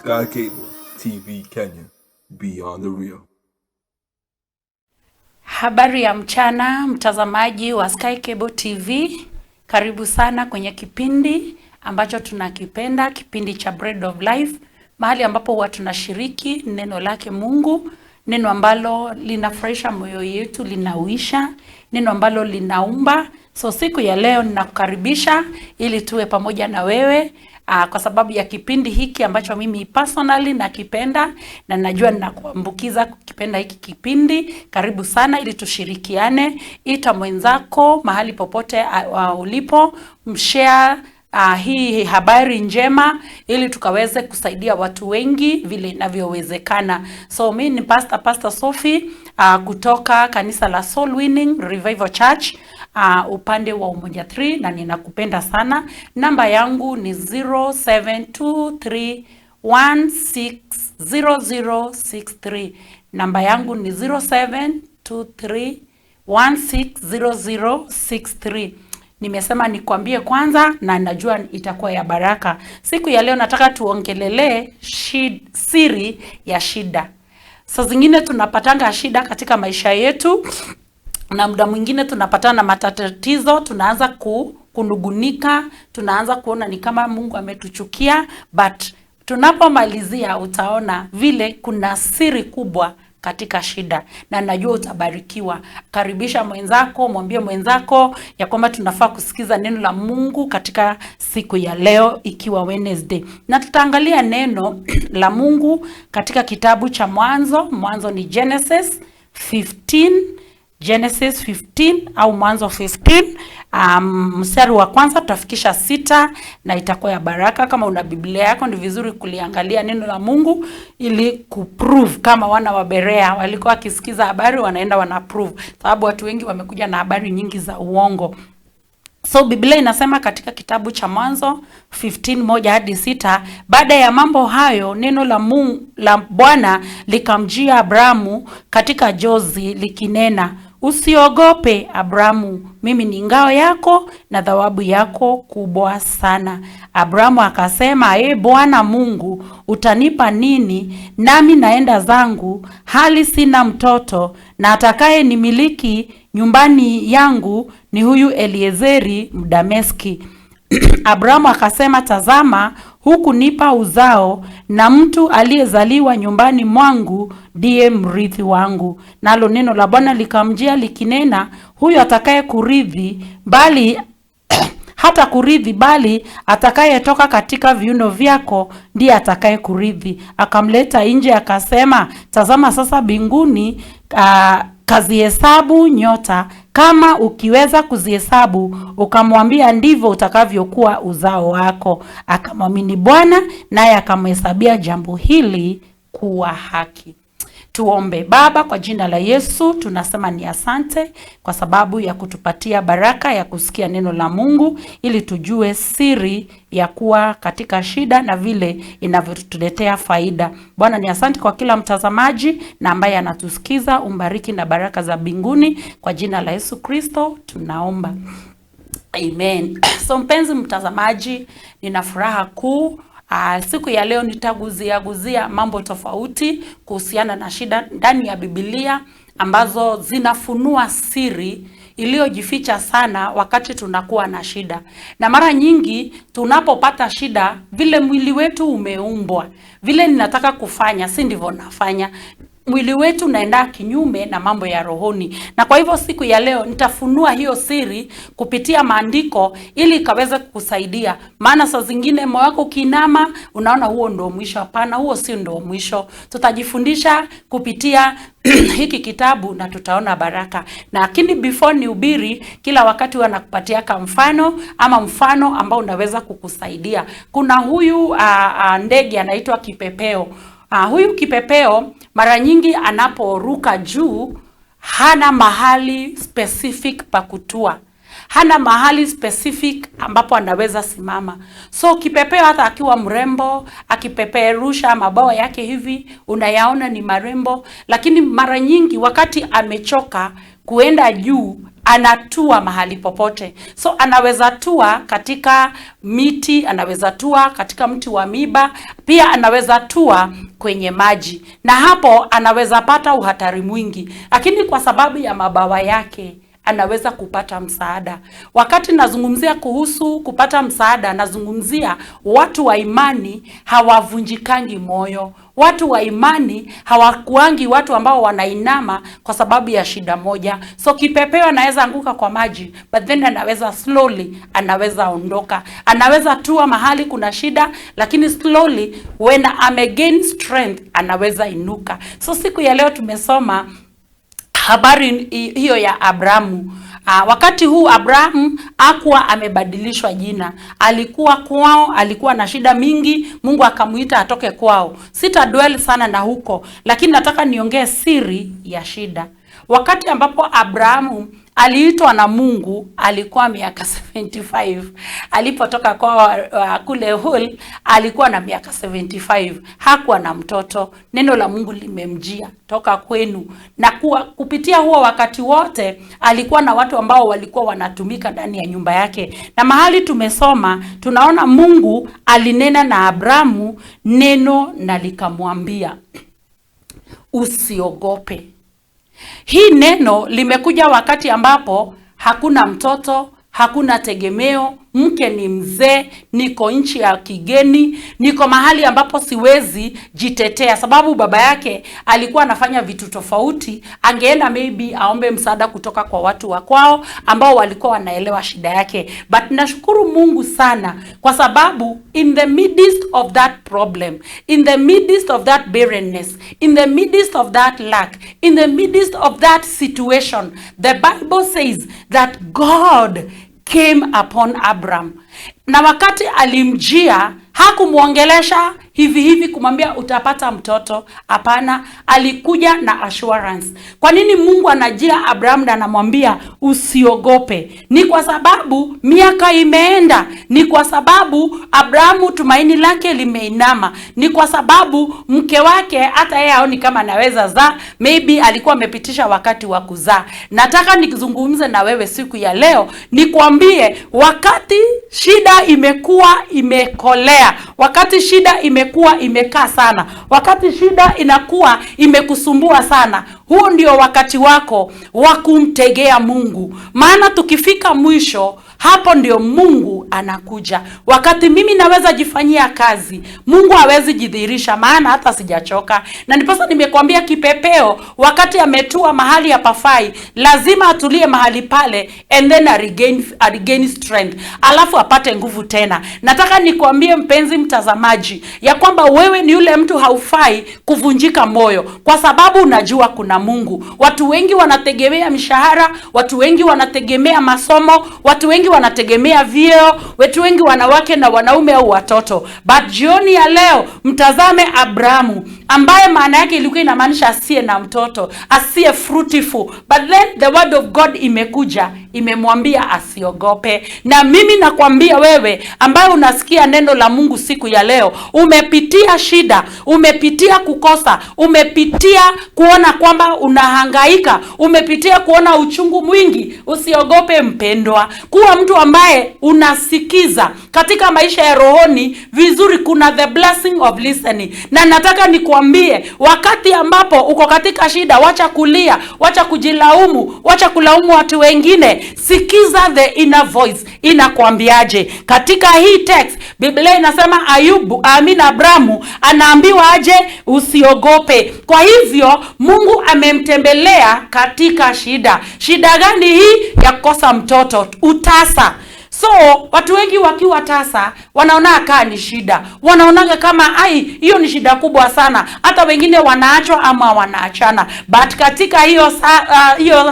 Sky Cable TV Kenya, beyond the real. Habari ya mchana, mtazamaji wa Sky Cable TV. Karibu sana kwenye kipindi ambacho tunakipenda, kipindi cha Bread of Life, mahali ambapo huwa tunashiriki neno lake Mungu, neno ambalo linafurahisha moyo yetu, linauisha, neno ambalo linaumba. So siku ya leo ninakukaribisha ili tuwe pamoja na wewe kwa sababu ya kipindi hiki ambacho mimi personally nakipenda na najua ninakuambukiza kukipenda hiki kipindi. Karibu sana ili tushirikiane. Ita mwenzako mahali popote ulipo, mshare hii habari njema ili tukaweze kusaidia watu wengi vile inavyowezekana. So mi ni Pastor Sophie kutoka kanisa la Soul Winning Revival Church upande wa Umoja 3 na ninakupenda sana. Namba yangu ni 0723160063. Namba yangu ni 0723160063. Nimesema nikwambie kwanza na najua itakuwa ya baraka. Siku ya leo nataka tuongelelee siri ya shida. Saa zingine tunapatanga shida katika maisha yetu na muda mwingine tunapatana na matatizo, tunaanza kunugunika, tunaanza kuona ni kama Mungu ametuchukia, but tunapomalizia utaona vile kuna siri kubwa katika shida, na najua utabarikiwa. Karibisha mwenzako, mwambie mwenzako ya kwamba tunafaa kusikiza neno la Mungu katika siku ya leo ikiwa Wednesday, na tutaangalia neno la Mungu katika kitabu cha Mwanzo. Mwanzo ni Genesis 15 Genesis 15 au Mwanzo 15, mstari wa kwanza tutafikisha 6 na itakuwa ya baraka. Kama una Biblia yako ni vizuri kuliangalia neno la Mungu ili kuprove kama wana wa Berea walikuwa wakisikiza habari wanaenda wanaprove, sababu watu wengi wamekuja na habari nyingi za uongo. So Biblia inasema katika kitabu cha Mwanzo 15:1 hadi 6, baada ya mambo hayo neno la Mungu, la Bwana likamjia Abrahamu katika jozi likinena, usiogope Abrahamu, mimi ni ngao yako na thawabu yako kubwa sana. Abrahamu akasema, E Bwana Mungu, utanipa nini nami naenda zangu, hali sina mtoto, na atakaye nimiliki nyumbani yangu ni huyu Eliezeri Mdameski. Abrahamu akasema, tazama, hukunipa uzao, na mtu aliyezaliwa nyumbani mwangu ndiye mrithi wangu. Nalo neno la Bwana likamjia likinena, huyu atakaye kurithi bali hata kurithi bali atakayetoka katika viuno vyako ndiye atakaye kurithi. Akamleta nje akasema, tazama sasa mbinguni kazihesabu nyota, kama ukiweza kuzihesabu. Ukamwambia, ndivyo utakavyokuwa uzao wako. Akamwamini Bwana, naye akamhesabia jambo hili kuwa haki. Tuombe. Baba, kwa jina la Yesu tunasema ni asante kwa sababu ya kutupatia baraka ya kusikia neno la Mungu ili tujue siri ya kuwa katika shida na vile inavyotuletea faida. Bwana, ni asante kwa kila mtazamaji na ambaye anatusikiza, umbariki na baraka za mbinguni kwa jina la Yesu Kristo tunaomba. Amen. So mpenzi mtazamaji, nina furaha kuu. Siku ya leo nitaguzia guzia mambo tofauti kuhusiana na shida ndani ya Biblia ambazo zinafunua siri iliyojificha sana wakati tunakuwa na shida. Na mara nyingi tunapopata shida, vile mwili wetu umeumbwa, vile ninataka kufanya si ndivyo nafanya. Mwili wetu unaenda kinyume na mambo ya rohoni. Na kwa hivyo siku ya leo nitafunua hiyo siri kupitia maandiko ili ikaweze kukusaidia. Maana saa zingine moyo wako ukiinama unaona huo ndio mwisho. Hapana, huo si ndio mwisho. Tutajifundisha kupitia hiki kitabu na tutaona baraka. Lakini before nihubiri, kila wakati huwa nakupatia ka mfano ama mfano ambao unaweza kukusaidia. Kuna huyu ndege anaitwa kipepeo. Huyu kipepeo mara nyingi anaporuka juu hana mahali specific pa kutua. Hana mahali specific ambapo anaweza simama. So kipepeo hata akiwa mrembo, akipeperusha mabawa yake hivi, unayaona ni marembo, lakini mara nyingi wakati amechoka kuenda juu Anatua mahali popote. So anaweza tua katika miti, anaweza tua katika mti wa miba, pia anaweza tua kwenye maji, na hapo anaweza pata uhatari mwingi, lakini kwa sababu ya mabawa yake anaweza kupata msaada. Wakati nazungumzia kuhusu kupata msaada, nazungumzia watu wa imani hawavunjikangi moyo. Watu wa imani hawakuangi watu ambao wanainama kwa sababu ya shida moja. So kipepeo anaweza anguka kwa maji, but then anaweza slowly, anaweza ondoka, anaweza tua mahali kuna shida, lakini slowly when amegain strength anaweza inuka. So siku ya leo tumesoma habari hiyo ya Abrahamu. Wakati huu Abrahamu hakuwa amebadilishwa jina, alikuwa kwao, alikuwa na shida mingi, Mungu akamuita atoke kwao. Sita dwell sana na huko, lakini nataka niongee siri ya shida. Wakati ambapo Abrahamu aliitwa na Mungu alikuwa miaka 75. Alipotoka kwao kule Hul alikuwa na miaka 75, hakuwa na mtoto. Neno la Mungu limemjia toka kwenu, na kupitia huo wakati wote alikuwa na watu ambao walikuwa wanatumika ndani ya nyumba yake. Na mahali tumesoma tunaona Mungu alinena na Abrahamu neno na likamwambia usiogope. Hii neno limekuja wakati ambapo hakuna mtoto, hakuna tegemeo, mke ni mzee, niko nchi ya kigeni, niko mahali ambapo siwezi jitetea, sababu baba yake alikuwa anafanya vitu tofauti. Angeenda maybe aombe msaada kutoka kwa watu wa kwao ambao walikuwa wanaelewa shida yake. But nashukuru Mungu sana kwa sababu in the midst of that problem, in the midst of that barrenness, in the midst of that lack, in the midst of that situation, the Bible says that God came upon Abraham. Na wakati alimjia hakumwongelesha hivi hivi kumwambia utapata mtoto. Hapana, alikuja na assurance. Kwa nini Mungu anajia Abraham na anamwambia usiogope? Ni kwa sababu miaka imeenda, ni kwa sababu Abrahamu tumaini lake limeinama, ni kwa sababu mke wake hata yeye haoni kama anaweza zaa, maybe alikuwa amepitisha wakati wa kuzaa. Nataka nikizungumze na wewe siku ya leo, nikwambie wakati shida imekuwa imekolea, wakati shida imekuwa imekaa sana, wakati shida inakuwa imekusumbua sana, huo ndio wakati wako wa kumtegea Mungu. Maana tukifika mwisho, hapo ndio Mungu anakuja. Wakati mimi naweza jifanyia kazi, Mungu hawezi jidhihirisha, maana hata sijachoka. Na ndiposa nimekwambia kipepeo, wakati ametua mahali hapafai, lazima atulie mahali pale and then a regain strength, alafu apate nguvu tena. Nataka nikwambie mpenzi mtazamaji, ya kwamba wewe ni yule mtu haufai kuvunjika moyo, kwa sababu unajua kuna Mungu. Watu wengi wanategemea mishahara, watu wengi wanategemea masomo, watu wengi wanategemea vyeo, watu wengi wanawake na wanaume au watoto. But jioni ya leo mtazame Abrahamu ambaye maana yake ilikuwa inamaanisha asiye na mtoto, asiye fruitful. But then the word of God imekuja imemwambia asiogope. Na mimi nakwambia wewe ambaye unasikia neno la Mungu siku ya leo, umepitia shida, umepitia kukosa, umepitia kuona kwamba unahangaika, umepitia kuona uchungu mwingi, usiogope mpendwa. Kuwa mtu ambaye unasikiza katika maisha ya rohoni vizuri. Kuna the blessing of listening, na nataka nikuambie, wakati ambapo uko katika shida, wacha kulia, wacha kujilaumu, wacha kulaumu watu wengine. Sikiza the inner voice inakwambiaje. Katika hii text Biblia inasema Ayubu, amina, Abrahamu anaambiwa aje? Usiogope. Kwa hivyo Mungu amemtembelea katika shida. Shida gani hii? Ya kukosa mtoto, utasa. So watu wengi wakiwa tasa wanaona kaa ni shida, wanaonaga kama ai, hiyo ni shida kubwa sana. Hata wengine wanaachwa ama wanaachana, but katika hiyo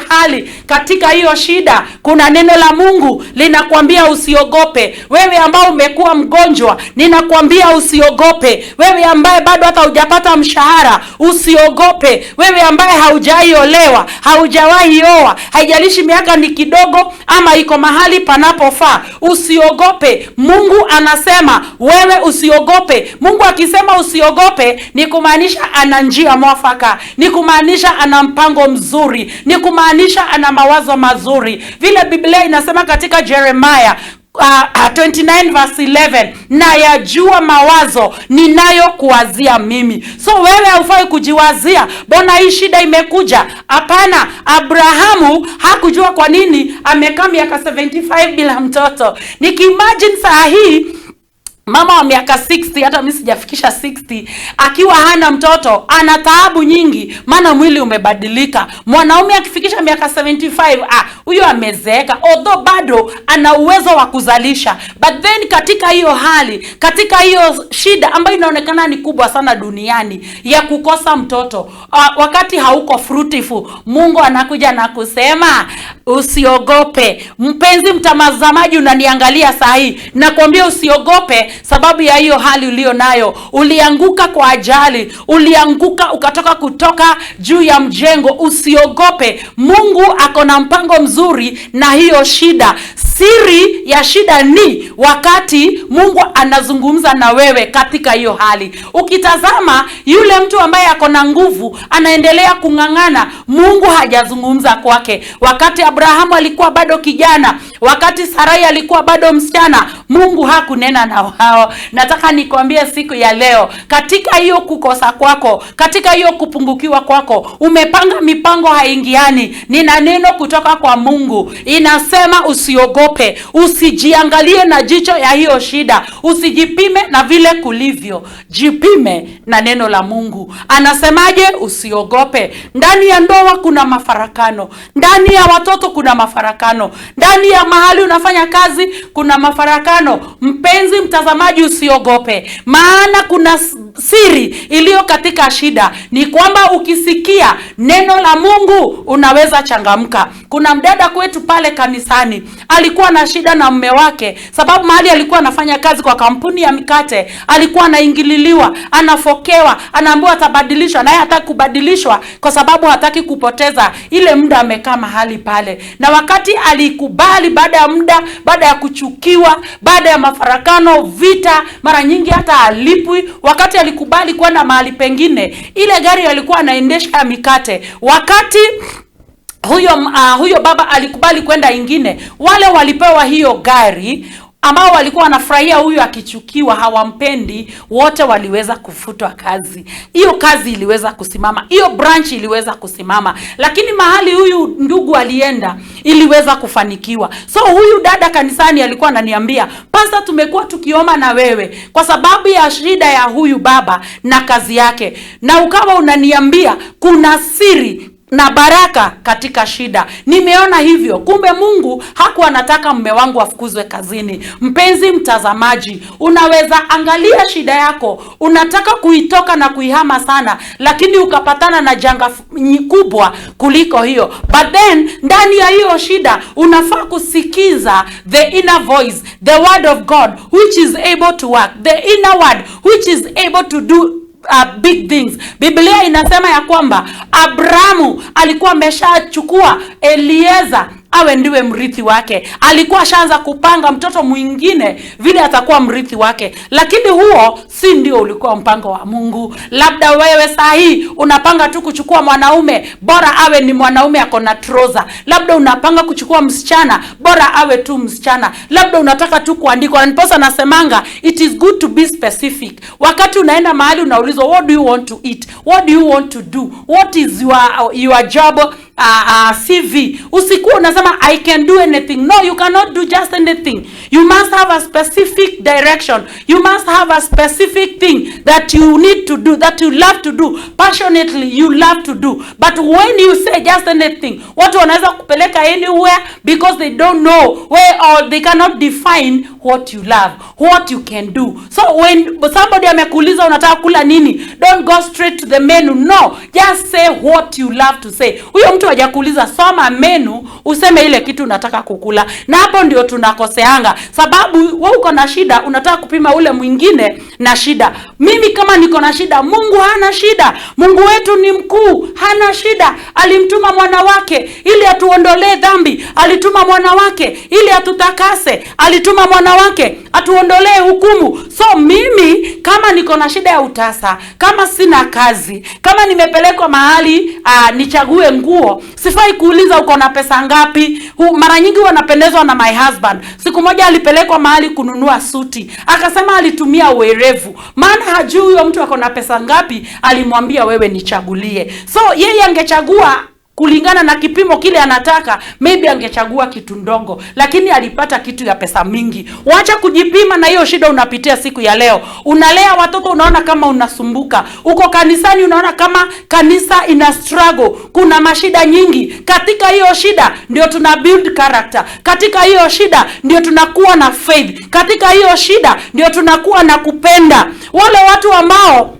hali, katika hiyo shida, kuna neno la Mungu linakwambia usiogope. Wewe ambao umekuwa mgonjwa, ninakwambia usiogope. Wewe ambaye bado hata hujapata mshahara, usiogope. Wewe ambaye haujaiolewa, haujawahi oa, haijalishi miaka ni kidogo ama iko mahali panapofaa. shida, usiogope. Mungu anasema wewe usiogope. Mungu akisema usiogope, ni kumaanisha ana njia mwafaka, ni kumaanisha ana mpango mzuri, ni kumaanisha ana mawazo mazuri. Vile Biblia inasema katika Jeremiah 29 verse 11, nayajua mawazo ninayokuwazia mimi. So wewe haufai kujiwazia, mbona hii shida imekuja? Hapana, Abrahamu hakujua kwa nini amekaa miaka 75 bila mtoto. Nikiimagine saa hii mama wa miaka 60, hata mimi sijafikisha 60, akiwa hana mtoto ana taabu nyingi, maana mwili umebadilika. Mwanaume akifikisha miaka 75, ah, huyo amezeeka, although bado ana uwezo wa kuzalisha, but then katika hiyo hali, katika hiyo shida ambayo inaonekana ni kubwa sana duniani ya kukosa mtoto, wakati hauko fruitful, Mungu anakuja na kusema usiogope. Mpenzi mtazamaji, unaniangalia saa hii, nakwambia usiogope sababu ya hiyo hali ulio nayo. Ulianguka kwa ajali, ulianguka ukatoka kutoka juu ya mjengo, usiogope. Mungu ako na mpango mzuri na hiyo shida. Siri ya shida ni wakati Mungu anazungumza na wewe katika hiyo hali. Ukitazama yule mtu ambaye ako na nguvu anaendelea kung'ang'ana, Mungu hajazungumza kwake. Wakati Abrahamu alikuwa bado kijana, wakati Sarai alikuwa bado msichana, Mungu hakunena na wao. Nataka nikwambie siku ya leo, katika hiyo kukosa kwako, katika hiyo kupungukiwa kwako, umepanga mipango haingiani, nina neno kutoka kwa Mungu inasema usiogope, usijiangalie na jicho ya hiyo shida, usijipime na vile kulivyo, jipime na neno la Mungu. Anasemaje? Usiogope. Ndani ya ndoa kuna mafarakano, ndani ya watoto kuna mafarakano, ndani ya mahali unafanya kazi kuna mafarakano. Mpenzi mtazamaji, usiogope, maana kuna siri iliyo katika shida, ni kwamba ukisikia neno la Mungu unaweza changamka. Kuna mdada kwetu pale kanisani alikuwa na shida na mume wake, sababu mahali alikuwa anafanya kazi kwa kampuni ya mikate alikuwa anaingililiwa, anafokewa, anaambiwa atabadilishwa, naye hataki kubadilishwa kwa sababu hataki kupoteza ile muda amekaa mahali pale. Na wakati alikubali, baada ya muda, baada ya kuchukiwa, baada ya mafarakano, vita, mara nyingi hata alipwi, wakati alikubali kwenda mahali pengine, ile gari alikuwa anaendesha ya mikate, wakati huyo baba alikubali kwenda ingine, wale walipewa hiyo gari ambao walikuwa wanafurahia huyu akichukiwa, hawampendi, wote waliweza kufutwa kazi. Hiyo kazi iliweza kusimama, hiyo branch iliweza kusimama, lakini mahali huyu ndugu alienda iliweza kufanikiwa. So huyu dada kanisani alikuwa ananiambia, "Pastor, tumekuwa tukiomba na wewe kwa sababu ya shida ya huyu baba na kazi yake, na ukawa unaniambia kuna siri na baraka katika shida. Nimeona hivyo, kumbe Mungu hakuwa anataka mume wangu afukuzwe kazini." Mpenzi mtazamaji, unaweza angalia shida yako, unataka kuitoka na kuihama sana, lakini ukapatana na janga kubwa kuliko hiyo. But then ndani ya hiyo shida unafaa kusikiza the inner voice, the word of God which is able to work, the inner word which is able to do big things. Biblia inasema ya kwamba Abrahamu alikuwa ameshachukua Elieza awe ndiwe mrithi wake. Alikuwa ashaanza kupanga mtoto mwingine vile atakuwa mrithi wake, lakini huo si ndio ulikuwa mpango wa Mungu. Labda wewe saa hii unapanga tu kuchukua mwanaume, bora awe ni mwanaume ako na trouser. Labda unapanga kuchukua msichana, bora awe tu msichana. Labda unataka tu kuandikwa, na ndiposa nasemanga it is good to be specific. Wakati unaenda mahali unaulizwa, "What do you want to eat? What do you want to do? What is your job CV?" Usikuwa unasema, "I can do anything." No, you cannot do just anything. You must have a specific direction. You must have a specific thing that you need to do, that you love to do passionately, you love to do. But when you say just anything, watu wanaweza kupeleka anywhere because they don't know where or they cannot define what you love, what you can do. So when somebody amekuuliza unataka kula nini, don't go straight to the menu. No, just say what you love to say. Huyo mtu mtu hajakuuliza, soma menu useme ile kitu unataka kukula. Na hapo ndio tunakoseanga, sababu wewe uko na shida, unataka kupima ule mwingine na shida. Mimi kama niko na shida, Mungu hana shida. Mungu wetu ni mkuu, hana shida. Alimtuma mwana wake ili atuondolee dhambi, alituma mwana wake ili atutakase, alituma mwana wake atuondolee hukumu. So mimi kama niko na shida ya utasa, kama sina kazi, kama nimepelekwa mahali nichague nguo, sifai kuuliza uko na pesa ngapi. Mara nyingi wanapendezwa na my husband. Siku moja alipelekwa mahali kununua suti, akasema alitumia uwerevu, maana hajui huyo mtu ako na pesa ngapi. Alimwambia, "Wewe nichagulie." So yeye angechagua kulingana na kipimo kile anataka, maybe angechagua kitu ndogo, lakini alipata kitu ya pesa mingi. Wacha kujipima na hiyo shida unapitia siku ya leo. Unalea watoto, unaona kama unasumbuka. Uko kanisani, unaona kama kanisa ina struggle, kuna mashida nyingi. Katika hiyo shida ndio tuna build character, katika hiyo shida ndio tunakuwa na faith, katika hiyo shida ndio tunakuwa na kupenda. Wale watu ambao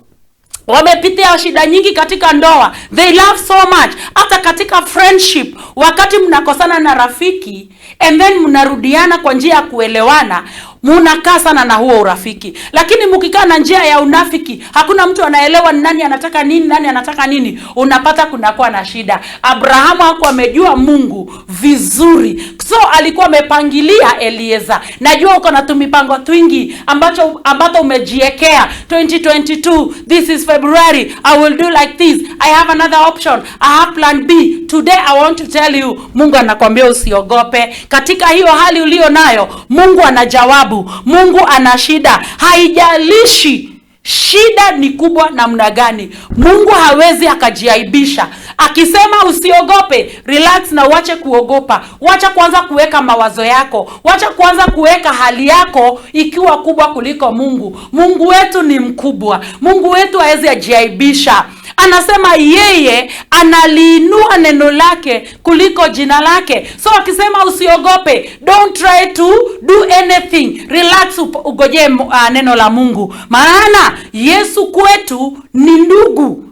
wamepitia shida nyingi katika ndoa, they love so much. Hata katika friendship, wakati mnakosana na rafiki and then mnarudiana kwa njia ya kuelewana, munakaa sana na huo urafiki. Lakini mkikaa na njia ya unafiki, hakuna mtu anaelewa ni nani anataka nini, nani anataka nini, unapata kunakuwa na shida. Abrahamu hakuwa amejua Mungu vizuri, so alikuwa amepangilia Elieza. Najua uko na tumipango twingi ambacho umejiekea 2022, this is February, I will do like this, I have another option, I have plan B. Today I want to tell you, Mungu anakwambia usiogope. Katika hiyo hali ulio nayo, Mungu ana jawabu. Mungu ana shida. Haijalishi shida ni kubwa namna gani, Mungu hawezi akajiaibisha. Akisema usiogope, relax na uache kuogopa. Wacha kwanza kuweka mawazo yako, wacha kwanza kuweka hali yako ikiwa kubwa kuliko Mungu. Mungu wetu ni mkubwa, Mungu wetu hawezi ajiaibisha. Anasema yeye analiinua neno lake kuliko jina lake. So akisema usiogope, don't try to do anything, relax, ugojee neno la Mungu, maana Yesu kwetu ni ndugu.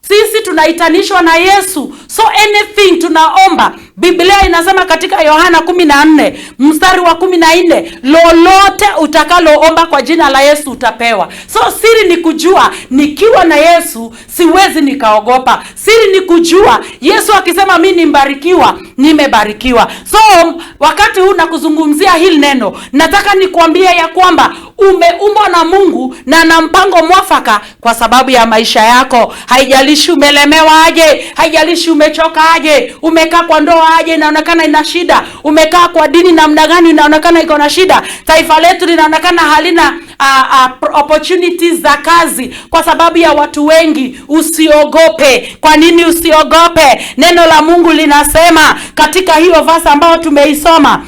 Sisi tunaitanishwa na Yesu, so anything tunaomba, Biblia inasema katika Yohana 14 mstari wa 14, lolote utakaloomba kwa jina la Yesu utapewa. So siri ni kujua nikiwa na Yesu siwezi nikaogopa. Siri ni kujua Yesu akisema mi nimbarikiwa, nimebarikiwa. So wakati huu nakuzungumzia hili neno, nataka nikuambie ya kwamba umeumbwa na Mungu na ana mpango mwafaka kwa sababu ya maisha yako. Haijalishi umelemewa aje, haijalishi umechoka aje, umekaa kwa ndoa aje, inaonekana ina shida, umekaa kwa dini namna gani, inaonekana iko na shida, taifa letu linaonekana halina opportunities za kazi kwa sababu ya watu wengi. Usiogope. Kwa nini usiogope? Neno la Mungu linasema katika hiyo verse ambayo tumeisoma,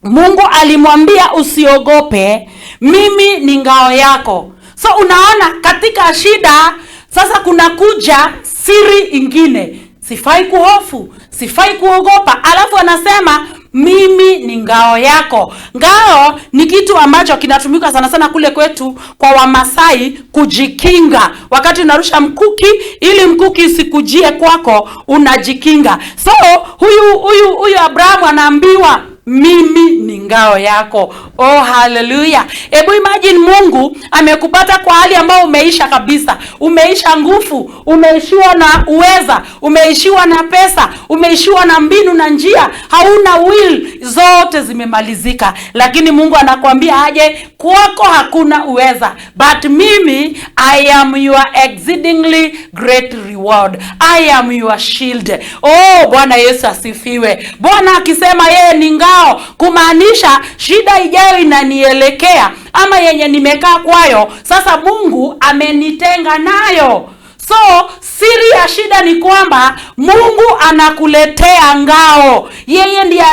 Mungu alimwambia usiogope, mimi ni ngao yako. So unaona katika shida sasa kuna kuja siri ingine, sifai kuhofu, sifai kuogopa. Alafu anasema mimi ni ngao yako. Ngao ni kitu ambacho kinatumika sana sana kule kwetu kwa Wamasai kujikinga. Wakati unarusha mkuki, ili mkuki usikujie kwako, unajikinga. So huyu Abrahamu anaambiwa mimi ni ngao yako. Oh, haleluya! Hebu imagine Mungu amekupata kwa hali ambayo umeisha kabisa, umeisha nguvu, umeishiwa na uweza, umeishiwa na pesa, umeishiwa na mbinu na njia, hauna will, zote zimemalizika, lakini Mungu anakuambia aje, kwako hakuna uweza, but mimi I am your exceedingly great reward, I am your shield. Oh, Bwana Yesu asifiwe. Bwana akisema yeye ni ngao, kumaanisha shida ijayo inanielekea ama yenye nimekaa kwayo sasa, Mungu amenitenga nayo. So siri ya shida ni kwamba Mungu anakuletea ngao, yeye ndiye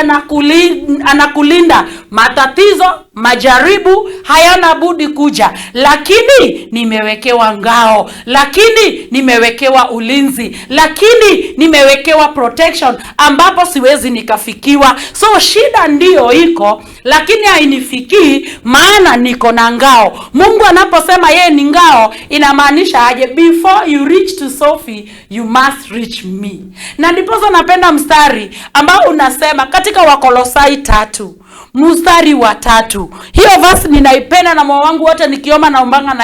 anakulinda matatizo. Majaribu hayana budi kuja, lakini nimewekewa ngao, lakini nimewekewa ulinzi, lakini nimewekewa protection ambapo siwezi nikafikiwa. So shida ndiyo iko, lakini hainifikii, maana niko na ngao. Mungu anaposema yeye ni ngao, inamaanisha aje? Before you reach to Sophie, you must reach me. Na ndiposa napenda mstari ambao unasema katika Wakolosai 3 mstari wa 3. Hiyo verse ninaipenda na moyo wangu wote, nikiomba naombanga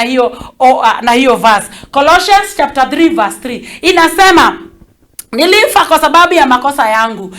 na hiyo verse. Colossians chapter 3 verse 3 inasema, "Nilifa kwa sababu ya makosa yangu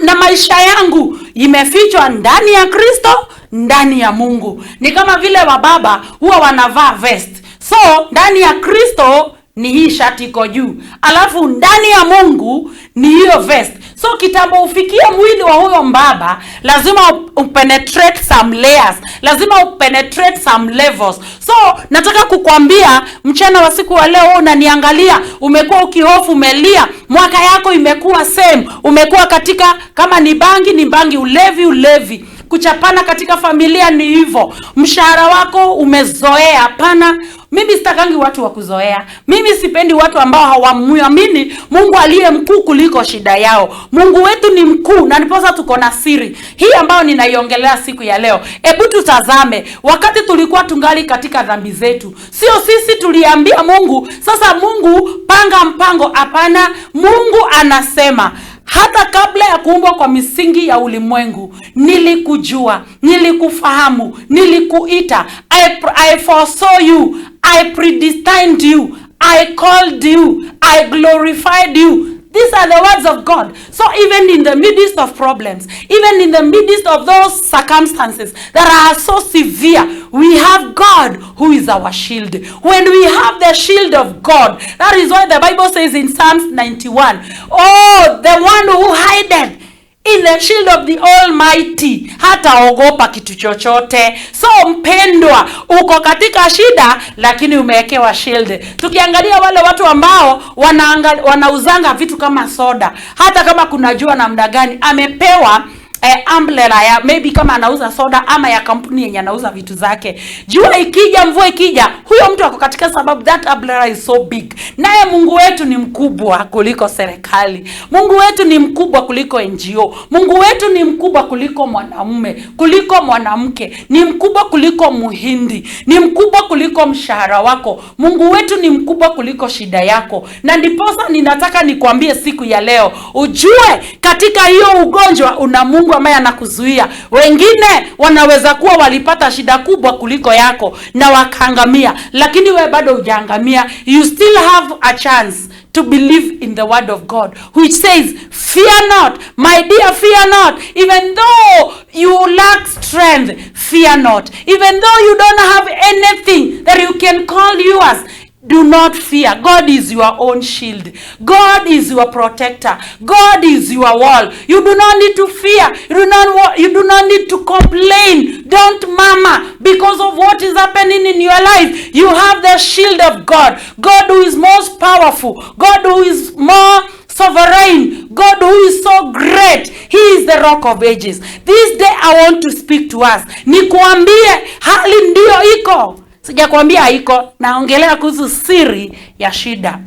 na maisha yangu imefichwa ndani ya Kristo, ndani ya Mungu." Ni kama vile wababa huwa wanavaa vest. So ndani ya Kristo ni hii shati iko juu, alafu ndani ya Mungu ni hiyo vest. So kitambo ufikie mwili wa huyo mbaba, lazima upenetrate some layers, lazima upenetrate some levels. So nataka kukwambia mchana wa siku wa leo, wewe unaniangalia, umekuwa ukihofu, umelia, mwaka yako imekuwa same, umekuwa katika, kama ni bangi ni bangi, ulevi ulevi, kuchapana katika familia ni hivyo, mshahara wako umezoea. Hapana, mimi sitakangi watu wa kuzoea. Mimi sipendi watu ambao hawamuamini Mungu aliye mkuu kuliko shida yao. Mungu wetu ni mkuu, na ndiposa tuko na siri hii ambayo ninaiongelea siku ya leo. Hebu tutazame, wakati tulikuwa tungali katika dhambi zetu, sio sisi tuliambia Mungu, "Sasa Mungu, panga mpango." Hapana, Mungu anasema, "Hata kabla ya kuumbwa kwa misingi ya ulimwengu nilikujua, nilikufahamu, nilikuita. I foresaw you, I predestined you, I called you, I glorified you." These are the words of God. So even in the midst of problems, even in the midst of those circumstances that are so severe, we have God who is our shield. When we have the shield of God, that is why the Bible says in Psalms 91, "Oh, the one who hideth in the shield of the Almighty hataogopa kitu chochote." So mpendwa, uko katika shida lakini umewekewa shield. Tukiangalia wale watu ambao wanauzanga vitu kama soda, hata kama kuna jua namna gani, amepewa umbrella ya maybe kama anauza soda ama ya kampuni yenye anauza vitu zake. Jua ikija, mvua ikija, huyo mtu ako katika, sababu that umbrella is so big. Naye Mungu wetu ni mkubwa kuliko serikali. Mungu wetu ni mkubwa kuliko NGO. Mungu wetu ni mkubwa kuliko mwanamume, kuliko mwanamke, ni mkubwa kuliko Muhindi, ni mkubwa kuliko mshahara wako. Mungu wetu ni mkubwa kuliko shida yako, na ndiposa ninataka nikwambie siku ya leo, ujue katika hiyo ugonjwa una Mungu ambaye anakuzuia. Wengine wanaweza kuwa walipata shida kubwa kuliko yako na wakaangamia, lakini wewe bado hujaangamia. You still have a chance to believe in the word of God, which says, "Fear not, my dear, fear not. Even though you lack strength, fear not. Even though you don't have anything that you can call yours, do not fear." God is your own shield. God is your protector. God is your wall. You do not need to fear. You do not need to complain. Don't murmur because of what is happening in your life. You have the shield of God. God who is most powerful. God who is more sovereign. God who is so great. He is the Rock of Ages. This day I want to speak to us. Nikuambie hali ndiyo iko. Sijakwambia haiko. Naongelea kuhusu siri ya shida.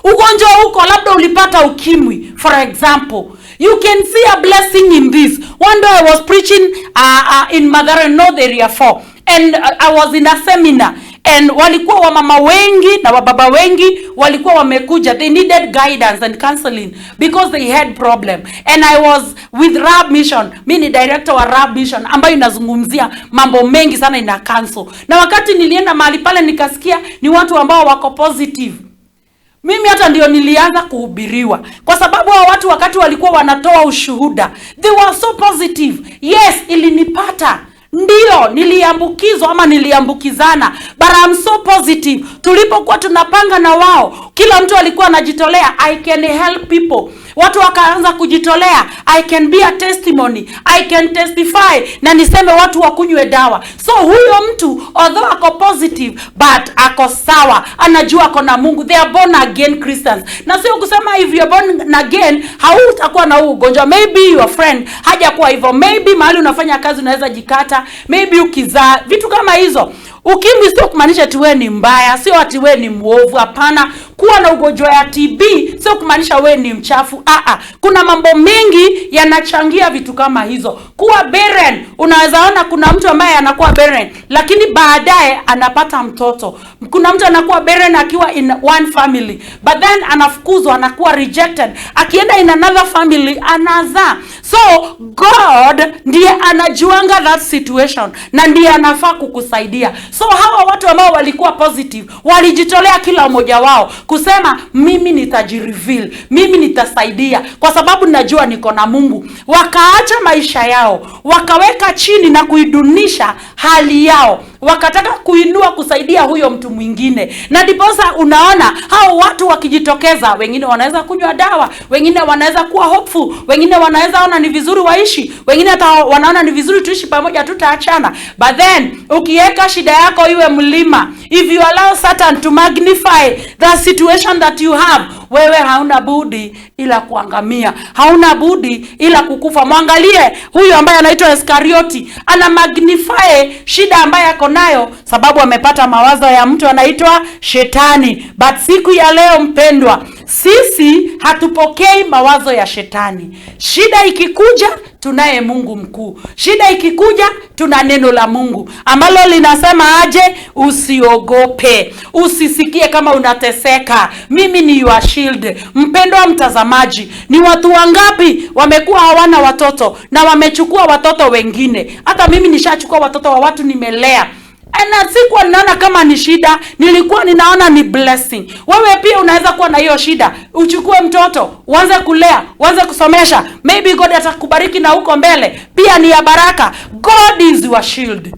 Ugonjwa huko, labda ulipata ukimwi, for example. You can see a blessing in this. One day I was preaching in Mathare North Area 4 and I was in a seminar and walikuwa wamama wengi na wababa wengi walikuwa wamekuja. They needed guidance and counseling because they had problem, and I was with Rab Mission. Mi ni director wa Rab Mission ambayo inazungumzia mambo mengi sana, ina counsel. Na wakati nilienda mahali pale nikasikia ni watu ambao wako positive. Mimi hata ndio nilianza kuhubiriwa kwa sababu hao watu wakati walikuwa wanatoa ushuhuda, they were so positive. "Yes, ilinipata, ndio niliambukizwa ama niliambukizana, but I'm so positive." Tulipokuwa tunapanga na wao, kila mtu alikuwa anajitolea, "I can help people." Watu wakaanza kujitolea, "I can be a testimony, I can testify na niseme watu wakunywe dawa." So huyo mtu, although ako positive, but ako sawa, anajua ako na Mungu. They are born again Christians. Na sio kusema if you are born again hautakuwa na huu ugonjwa. Maybe your friend hajakuwa hivyo, maybe mahali unafanya kazi unaweza jikata, maybe ukizaa, vitu kama hizo. Ukimwi sio kumaanisha ati wewe ni mbaya, sio ati wewe ni mwovu. Hapana. Kuwa na ugonjwa ya TB sio kumaanisha wewe ni mchafu. Aa, kuna mambo mengi yanachangia vitu kama hizo. Kuwa barren, unaweza ona kuna mtu ambaye anakuwa barren lakini baadaye anapata mtoto. Kuna mtu anakuwa barren akiwa in one family, but then anafukuzwa, anakuwa rejected, akienda in another family anazaa. So God ndiye anajuanga that situation na ndiye anafaa kukusaidia. So hawa watu ambao walikuwa positive walijitolea kila mmoja wao kusema, "Mimi nitajireveal, mimi nitasaidia kwa sababu najua niko na Mungu." Wakaacha maisha yao, wakaweka chini na kuidunisha hali yao, wakataka kuinua kusaidia huyo mtu mwingine, na ndiposa unaona hao watu wakijitokeza, wengine wanaweza kunywa dawa, wengine wanaweza kuwa hopeful, wengine wanaweza ona ni vizuri waishi, wengine hata wanaona ni vizuri tuishi pamoja, tutaachana. But then ukiweka shida yako iwe mlima, if you allow Satan to magnify the situation that you have, wewe hauna budi ila kuangamia, hauna budi ila kukufa. Mwangalie huyu ambaye anaitwa Iskarioti, ana magnify shida ambaye ako nayo sababu amepata mawazo ya mtu anaitwa Shetani. But siku ya leo, mpendwa, sisi hatupokei mawazo ya Shetani. Shida ikikuja, tunaye Mungu mkuu. Shida ikikuja, tuna neno la Mungu ambalo linasema aje? "Usiogope, usisikie kama unateseka, mimi ni your shield." Mpendwa mtazamaji, ni watu wangapi wamekuwa hawana watoto na wamechukua watoto wengine? Hata mimi nishachukua watoto wa watu, nimelea na sikuwa ninaona kama ni shida, nilikuwa ninaona ni blessing. Wewe pia unaweza kuwa na hiyo shida, uchukue mtoto uanze kulea, uanze kusomesha, maybe God atakubariki na huko mbele pia ni ya baraka. God is your shield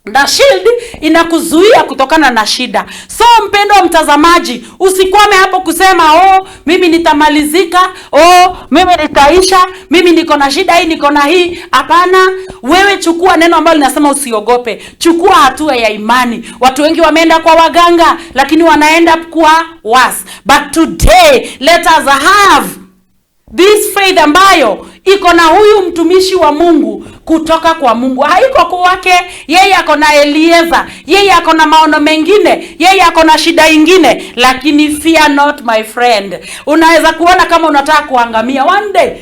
na shield inakuzuia kutokana na shida. So mpendwa mtazamaji, usikwame hapo kusema, "Oh, mimi nitamalizika, oh, mimi nitaisha, mimi niko na shida hii, niko na hii." Hapana, wewe chukua neno ambalo linasema usiogope. Chukua hatua ya imani. Watu wengi wameenda kwa waganga, lakini wanaenda kuwa worse. But today let us have this faith ambayo iko na huyu mtumishi wa Mungu kutoka kwa Mungu, haiko kwake yeye. Ako na Elieza, yeye ako na maono mengine, yeye ako na shida ingine, lakini fear not, my friend. Unaweza kuona kama unataka kuangamia. One day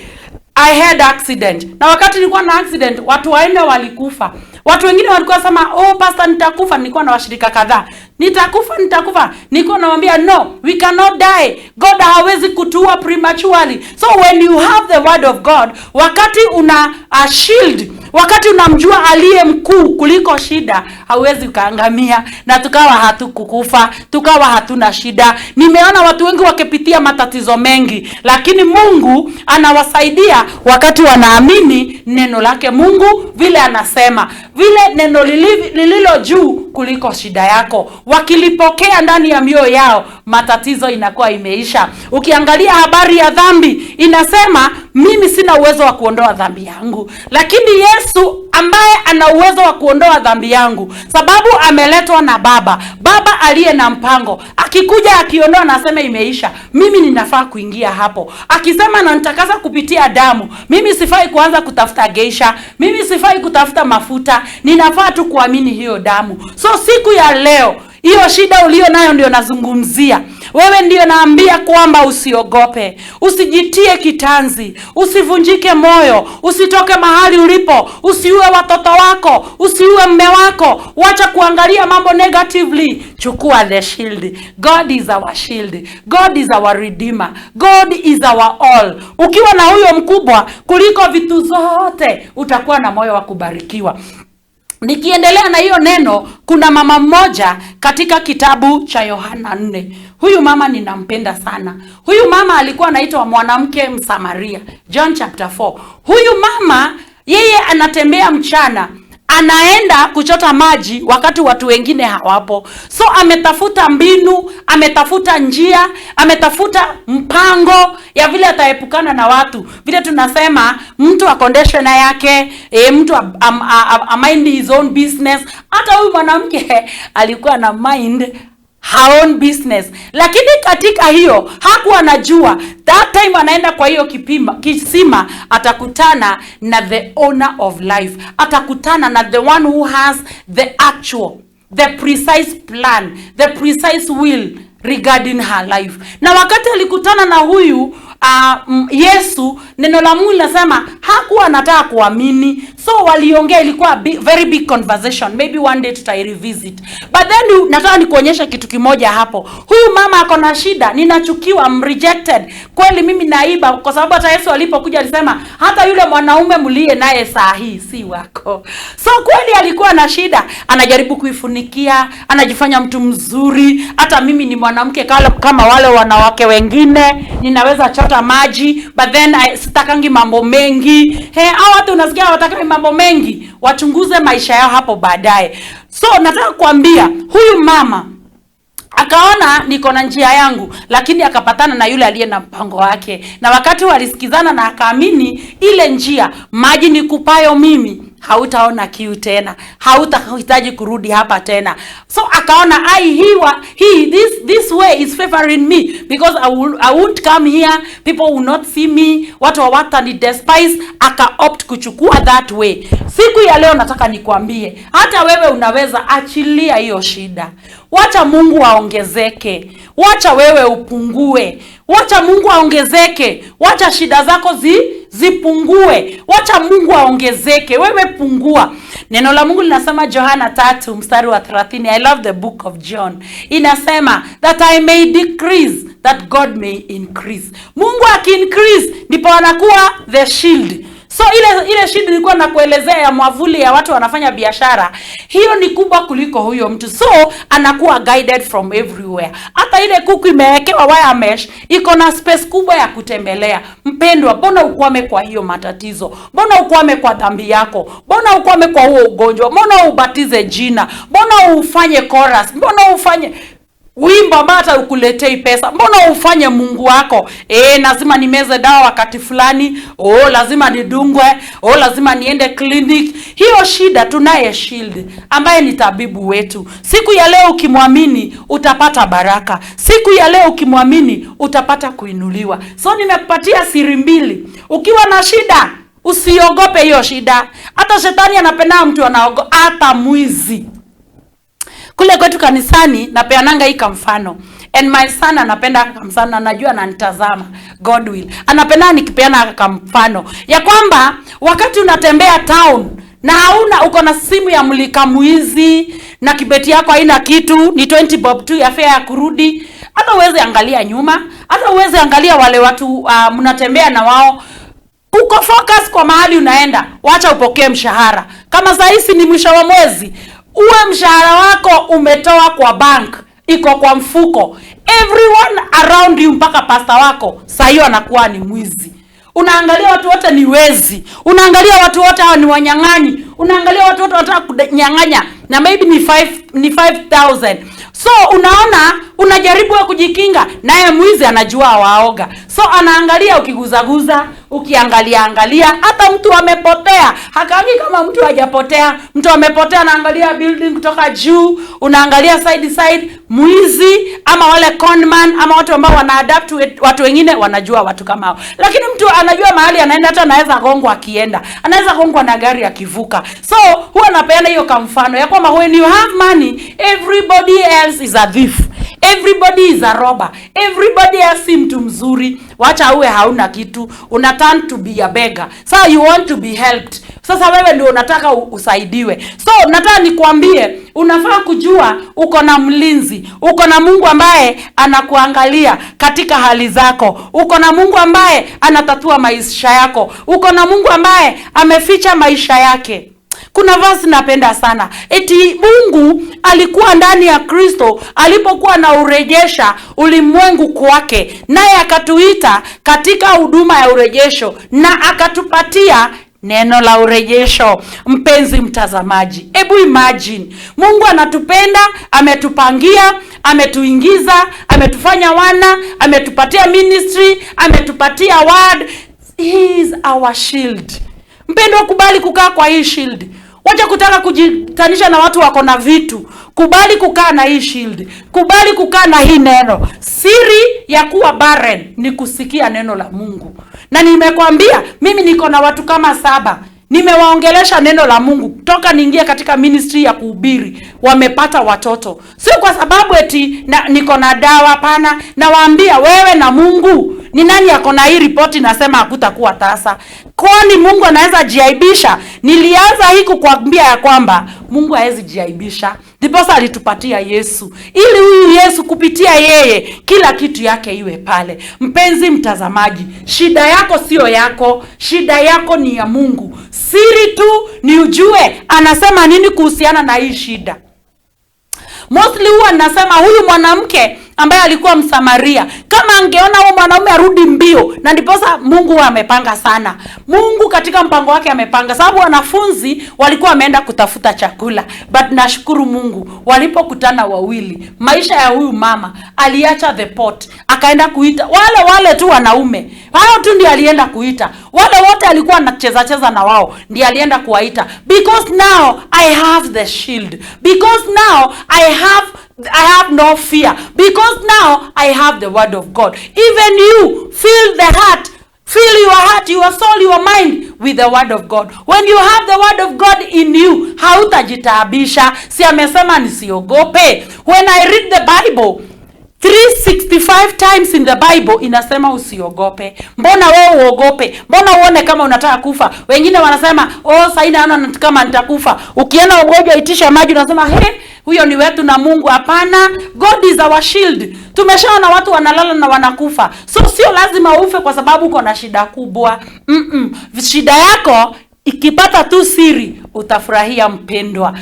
I had accident, na wakati nilikuwa na accident watu wanne walikufa. Watu wengine walikuwa sema, "Oh pastor, nitakufa." Nilikuwa na washirika kadhaa, "Nitakufa, nitakufa." Nilikuwa namwambia, "No, we cannot die. God hawezi kutuua prematurely." So when you have the word of God, wakati una a shield, wakati unamjua aliye mkuu kuliko shida, hauwezi ukaangamia. Na tukawa hatukukufa, tukawa hatuna shida. Nimeona watu wengi wakipitia matatizo mengi, lakini Mungu anawasaidia wakati wanaamini neno lake Mungu vile anasema, vile neno lililo juu kuliko shida yako. Wakilipokea ndani ya mioyo yao, matatizo inakuwa imeisha. Ukiangalia habari ya dhambi, inasema mimi sina uwezo wa kuondoa dhambi yangu, lakini Yesu ambaye ana uwezo wa kuondoa dhambi yangu, sababu ameletwa na Baba, Baba aliye na mpango, akikuja akiondoa na aseme imeisha, mimi ninafaa kuingia hapo. Akisema na nitakasa kupitia damu, mimi sifai kuanza kutafuta geisha, mimi sifai kutafuta mafuta, ninafaa tu kuamini hiyo damu. So siku ya leo, hiyo shida ulio nayo ndio nazungumzia. Wewe ndio naambia kwamba usiogope, usijitie kitanzi, usivunjike moyo, usitoke mahali ulipo, usiue watoto wako, usiue mme wako. Wacha kuangalia mambo negatively. Chukua the shield. God is our shield. God is our redeemer. God is our all. Ukiwa na huyo mkubwa kuliko vitu zote, utakuwa na moyo wa kubarikiwa. Nikiendelea na hiyo neno, kuna mama mmoja katika kitabu cha Yohana 4. Huyu mama ninampenda sana. Huyu mama alikuwa anaitwa mwanamke Msamaria. John chapter 4. Huyu mama yeye anatembea mchana. Anaenda kuchota maji wakati watu wengine hawapo. So ametafuta mbinu, ametafuta njia, ametafuta mpango ya vile ataepukana na watu. Vile tunasema mtu akondeshwe na yake, mtu a mind his own business. Hata huyu mwanamke alikuwa na mind her own business, lakini katika hiyo hakuwa anajua that time anaenda kwa hiyo kisima atakutana na the owner of life, atakutana na the one who has the actual, the precise plan, the precise will regarding her life. Na wakati alikutana na huyu Yesu, neno la Mungu linasema hakuwa anataka kuamini, so waliongea, ilikuwa very big conversation, maybe one day tutairevisit. But then nataka nikuonyesha kitu kimoja hapo. Huyu mama ako na shida, ninachukiwa, I'm rejected. Kweli mimi naiba, kwa sababu hata Yesu alipokuja alisema hata yule mwanaume mliye naye saa hii si wako. So kweli alikuwa na shida, anajaribu kuifunikia, anajifanya mtu mzuri, hata mimi ni mwanamke kama wale wanawake wengine, ninaweza chota maji, but then sitakangi mambo mengi. He, hao watu unasikia hawatakangi mambo mengi, wachunguze maisha yao hapo baadaye. So nataka kuambia huyu mama akaona niko na njia yangu, lakini akapatana na yule aliye na mpango wake, na wakati walisikizana na akaamini ile njia, maji nikupayo mimi hautaona kiu tena, hautahitaji kurudi hapa tena. So akaona ai he this way is favoring me because I won't come here, people will not see me, watu hawatani despise. Aka opt kuchukua that way. Siku ya leo nataka nikwambie, hata wewe unaweza achilia hiyo shida. Wacha Mungu aongezeke, wacha wewe upungue. Wacha Mungu aongezeke, wacha shida zako zipungue. Wacha Mungu aongezeke, wewe pungua. Neno la Mungu linasema Yohana 3 mstari wa 30. I love the book of John. Inasema that I may decrease that God may increase. Mungu akiincrease ndipo anakuwa the shield. So ile shield nilikuwa nakuelezea ya mwavuli ya watu wanafanya biashara, hiyo ni kubwa kuliko huyo mtu, so anakuwa guided from everywhere. Hata ile kuku imewekewa wire mesh iko na space kubwa ya kutembelea. Mpendwa, mbona ukwame kwa hiyo matatizo? Mbona ukwame kwa dhambi yako? Mbona ukwame kwa huo ugonjwa? Mbona ubatize jina? Mbona ufanye chorus? Mbona ufanye wimbo ambao hata ukuletei pesa? Mbona ufanye Mungu wako? Lazima nimeze dawa wakati fulani, oh, lazima nidungwe, oh, lazima niende clinic. Hiyo shida tunaye shield ambaye ni tabibu wetu. Siku ya leo ukimwamini utapata baraka. Siku ya leo ukimwamini utapata kuinuliwa. So nimekupatia siri mbili. Ukiwa na shida usiogope hiyo shida. Hata shetani anapenda mtu anaogopa, hata mwizi. Kule kwetu kanisani napeananga hii kamfano. And my son anapenda kamfano, anajua ananitazama. God will. Anapenda nikipeana kamfano ya kwamba wakati unatembea town na hauna, uko na simu ya mulika mwizi na kibeti yako haina kitu, ni 20 bob tu ya fare ya kurudi, hata uweze angalia nyuma, hata uweze angalia wale watu mnatembea na wao, uko focus kwa mahali unaenda. Wacha upokee mshahara. Kama saa hizi ni mwisho wa mwezi, uwe mshahara wako umetoa kwa bank, iko kwa mfuko. Everyone around you mpaka pasta wako saa hiyo anakuwa ni mwizi. Unaangalia watu wote ni wezi, unaangalia watu wote hawa ni wanyang'anyi, unaangalia watu wote wanataka kunyang'anya, na maybe ni 5000. So unaona unajaribu wewe kujikinga, naye mwizi anajua waoga, so anaangalia ukiguzaguza, ukiangalia angalia, hata mtu amepotea hakangi kama mtu hajapotea. Mtu amepotea anaangalia building kutoka juu, unaangalia side side, mwizi ama wale conman ama watu ambao wana adapt watu wengine wanajua watu kama hao, lakini mtu anajua mahali anaenda, hata anaweza gongwa akienda, anaweza gongwa na gari akivuka. So huwa napeana hiyo kamfano ya kwamba when you have money, everybody else is a thief, everybody is a robber, everybody else si mtu mzuri. Wacha uwe hauna kitu, una turn to be a beggar. So you want to be helped. Sasa wewe ndio unataka usaidiwe. So nataka nikwambie, unafaa kujua uko na mlinzi, uko na Mungu ambaye anakuangalia katika hali zako, uko na Mungu ambaye anatatua maisha yako, uko na Mungu ambaye ameficha maisha yake. Kuna verse napenda sana, eti Mungu alikuwa ndani ya Kristo alipokuwa na urejesha ulimwengu kwake, naye akatuita katika huduma ya urejesho na akatupatia Neno la urejesho. Mpenzi mtazamaji, hebu imagine Mungu anatupenda, ametupangia, ametuingiza, ametufanya wana, ametupatia ministry, ametupatia word. He is our shield. Mpendwa, kubali kukaa kwa hii shield. Wacha kutaka kujitanisha na watu wako na vitu. Kubali kukaa na hii shield. Kubali kukaa na hii neno. Siri ya kuwa barren ni kusikia neno la Mungu. Na nimekwambia mimi niko na watu kama saba. Nimewaongelesha neno la Mungu toka niingie katika ministry ya kuhubiri, wamepata watoto. Sio kwa sababu eti niko na dawa, hapana. Nawaambia wewe na Mungu, ni nani ako na hii ripoti nasema hakutakuwa tasa? Kwani Mungu anaweza jiaibisha? Nilianza hii kukwambia ya kwamba Mungu hawezi jiaibisha, ndiposa alitupatia Yesu ili huyu Yesu kupitia yeye kila kitu yake iwe pale. Mpenzi mtazamaji, shida yako sio yako, shida yako ni ya Mungu. Siri tu ni ujue anasema nini kuhusiana na hii shida. Mostly huwa nasema huyu mwanamke ambaye alikuwa Msamaria, kama angeona huyu mwanaume arudi mbio, na ndiposa Mungu huwa amepanga sana. Mungu katika mpango wake amepanga, sababu wanafunzi walikuwa wameenda kutafuta chakula, but nashukuru Mungu walipokutana wawili, maisha ya huyu mama aliacha the pot, akaenda kuita wale wale tu wanaume hao tu ndio alienda kuita wale wote alikuwa anacheza cheza na wao, ndiye alienda kuwaita, because now I have the shield, because now I have no fear, because now I have the word of God. Even you fill the heart, fill your heart, your soul, your mind with the word of God. When you have the word of God in you, hautajitaabisha. Si amesema nisiogope? When I read the Bible, 365 times in the Bible inasema usiogope. Mbona wewe uogope? Mbona uone kama unataka kufa? Wengine wanasema, "Oh, sasa naona kama nitakufa." Ukienda ugonjwa itisha maji unasema, "He, huyo ni wetu na Mungu." Hapana, God is our shield. Tumeshaona watu wanalala na wanakufa. So sio lazima ufe kwa sababu uko na shida kubwa. Shida yako ikipata tu siri utafurahia, mpendwa.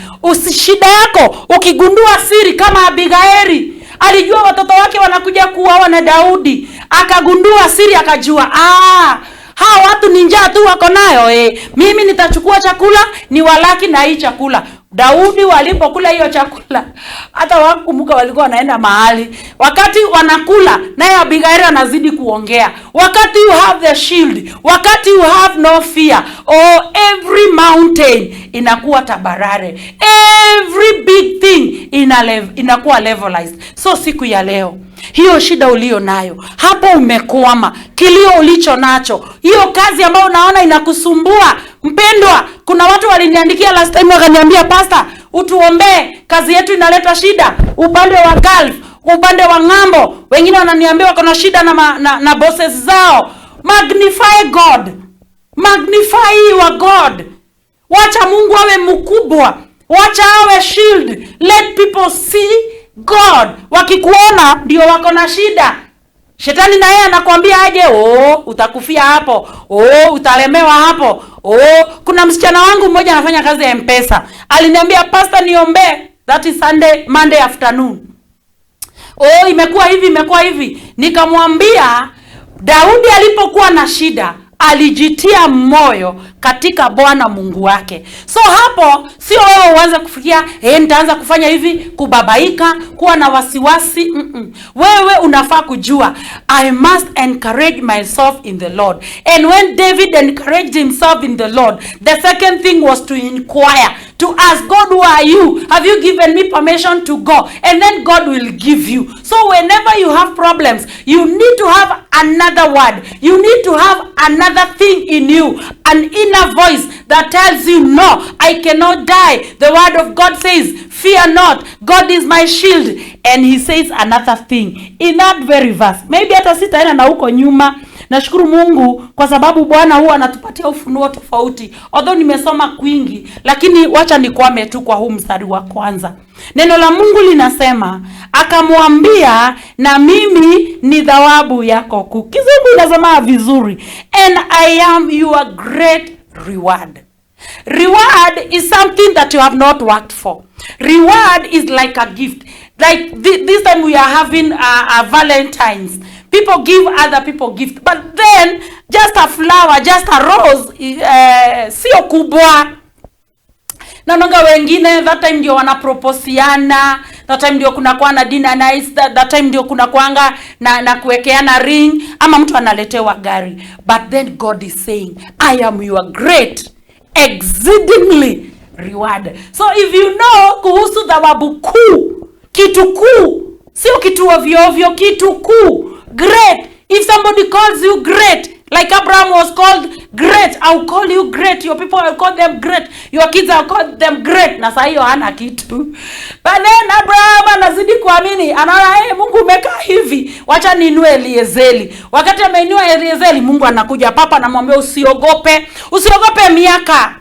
Shida yako ukigundua siri, kama Abigaili alijua watoto wake wanakuja kuuawa na Daudi, akagundua siri, akajua hawa watu ni njaa tu wako nayo eh. Mimi nitachukua chakula ni walaki na hii chakula. Daudi walipokula hiyo chakula, hata wakumbuka walikuwa wanaenda mahali. Wakati wanakula, naye Abigaili anazidi kuongea. Wakati you have the shield, wakati you have no fear, oh, every mountain inakuwa tambarare, every big thing inakuwa levelized. So siku ya leo, hiyo shida ulio nayo hapo, umekwama, kilio ulicho nacho, hiyo kazi ambayo unaona inakusumbua, mpendwa, kuna watu waliniandikia last time wakaniambia, "Pastor, utuombee, kazi yetu inaleta shida upande wa Gulf, upande wa ng'ambo." Wengine wananiambia wako na shida na bosses zao. Magnify God, magnify your God. Wacha Mungu awe mkubwa, wacha awe shield. Let people see God. Wakikuona ndio wako na shida. Shetani na yeye anakuambia aje, "Oh, utakufia hapo, oh, utalemewa hapo." Oh, kuna msichana wangu mmoja anafanya kazi ya M-Pesa. Aliniambia, "Pastor, niombee." That is Sunday, Monday afternoon. "Oh, imekuwa hivi, imekuwa hivi." Nikamwambia Daudi alipokuwa na shida alijitia moyo katika Bwana Mungu wake. So hapo sio wewe uanze kufikiria, nitaanza kufanya hivi, kubabaika, kuwa na wasiwasi. Wewe unafaa kujua, I must encourage myself in the Lord. And when David encouraged himself in the Lord, the second thing was to inquire, to ask God, "Who are you? Have you given me permission to go?" And then God will give you. So whenever you have problems, you need to have another word. You need to have another thing in you, an inner voice that tells you, "No, I cannot die. The word of God says, 'Fear not, God is my shield.'" And he says another thing in that very verse. Maybe hata sitaenda na huko nyuma. Nashukuru Mungu kwa sababu Bwana huwa anatupatia ufunuo tofauti. Although nimesoma kwingi, lakini wacha nikwame tu kwa huu mstari wa kwanza. Neno la Mungu linasema, akamwambia, "Na mimi ni thawabu yako kuu." Kizungu inasema vizuri, "And I am your great reward." Reward is something that you have not worked for. Reward is like a gift. Like this time we are having a Valentine's. People give other people gift, but then just a flower, just a rose, sio kubwa. Naonanga wengine that time ndio wanaproposiana, that time ndio kuna kuwa na dinner nice, that time ndio kuna kuanga na kuwekeana ring, ama mtu analetewa gari. But then God is saying, "I am your great exceedingly reward." So if you know kuhusu thawabu kuu, kitu kuu, sio kitu ovyo ovyo, kitu kuu, great. If somebody calls you great, like Abraham was called great, I'll call you great. Your people, I'll call them great. Your kids, I'll call them great. Na saa hiyo hana kitu, but then Abraham anazidi kuamini, anaona, "Hey, Mungu, umekaa hivi, wacha niinue Eliezeli." Wakati ameinua Eliezeli, Mungu anakuja papa, anamwambia, "Usiogope, usiogope miaka.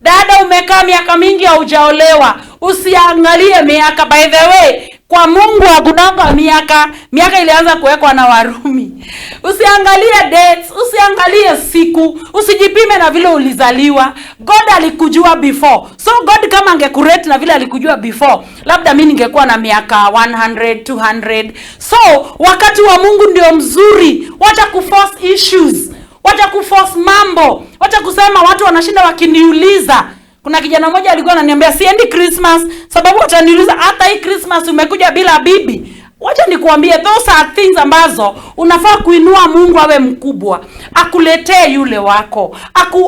Dada, umekaa miaka mingi haujaolewa, usiangalie miaka." By the way, kwa Mungu hakunanga miaka. Miaka ilianza kuwekwa na Warumi. Usiangalie dates, usiangalie siku, usijipime na vile ulizaliwa. God alikujua before. So God kama angekurate na vile alikujua before, labda mi ningekuwa na miaka 100, 200. So wakati wa Mungu ndio mzuri. Wacha kuforce issues, wacha kuforce mambo, wacha kusema watu wanashinda wakiniuliza. Kuna kijana mmoja alikuwa ananiambia, "Siendi Christmas sababu wataniuliza, hata hii Christmas umekuja bila bibi." Wacha nikuambie, those are things ambazo unafaa kuinua Mungu awe mkubwa, akuletee yule wako,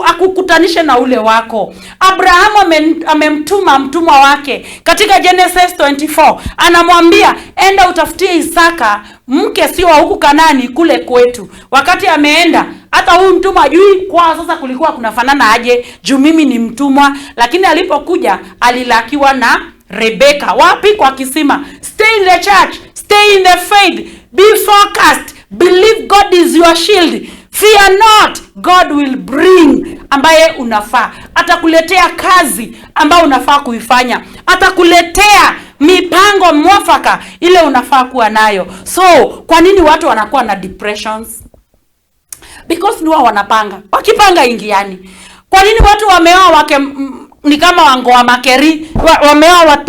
akukutanishe na ule wako. Abrahamu amemtuma mtumwa wake katika Genesis 24, anamwambia, "Enda utafutie Isaka mke, sio wa huku Kanani, kule kwetu." Wakati ameenda, hata huyu mtumwa ajui kwa sasa kulikuwa kunafanana aje, juu mimi ni mtumwa. Lakini alipokuja alilakiwa na Rebeka. Wapi? Kwa kisima. Stay in the church, stay in the faith, be focused, believe God is your shield. Fear not, God will bring ambaye unafaa. Atakuletea kazi ambayo unafaa kuifanya, atakuletea mipango mwafaka ile unafaa kuwa nayo. So kwa nini watu wanakuwa na depressions? Because ni wao wanapanga, wakipanga ingiani. Kwa nini watu wameoa wake ni kama wangoa makeri, wameoa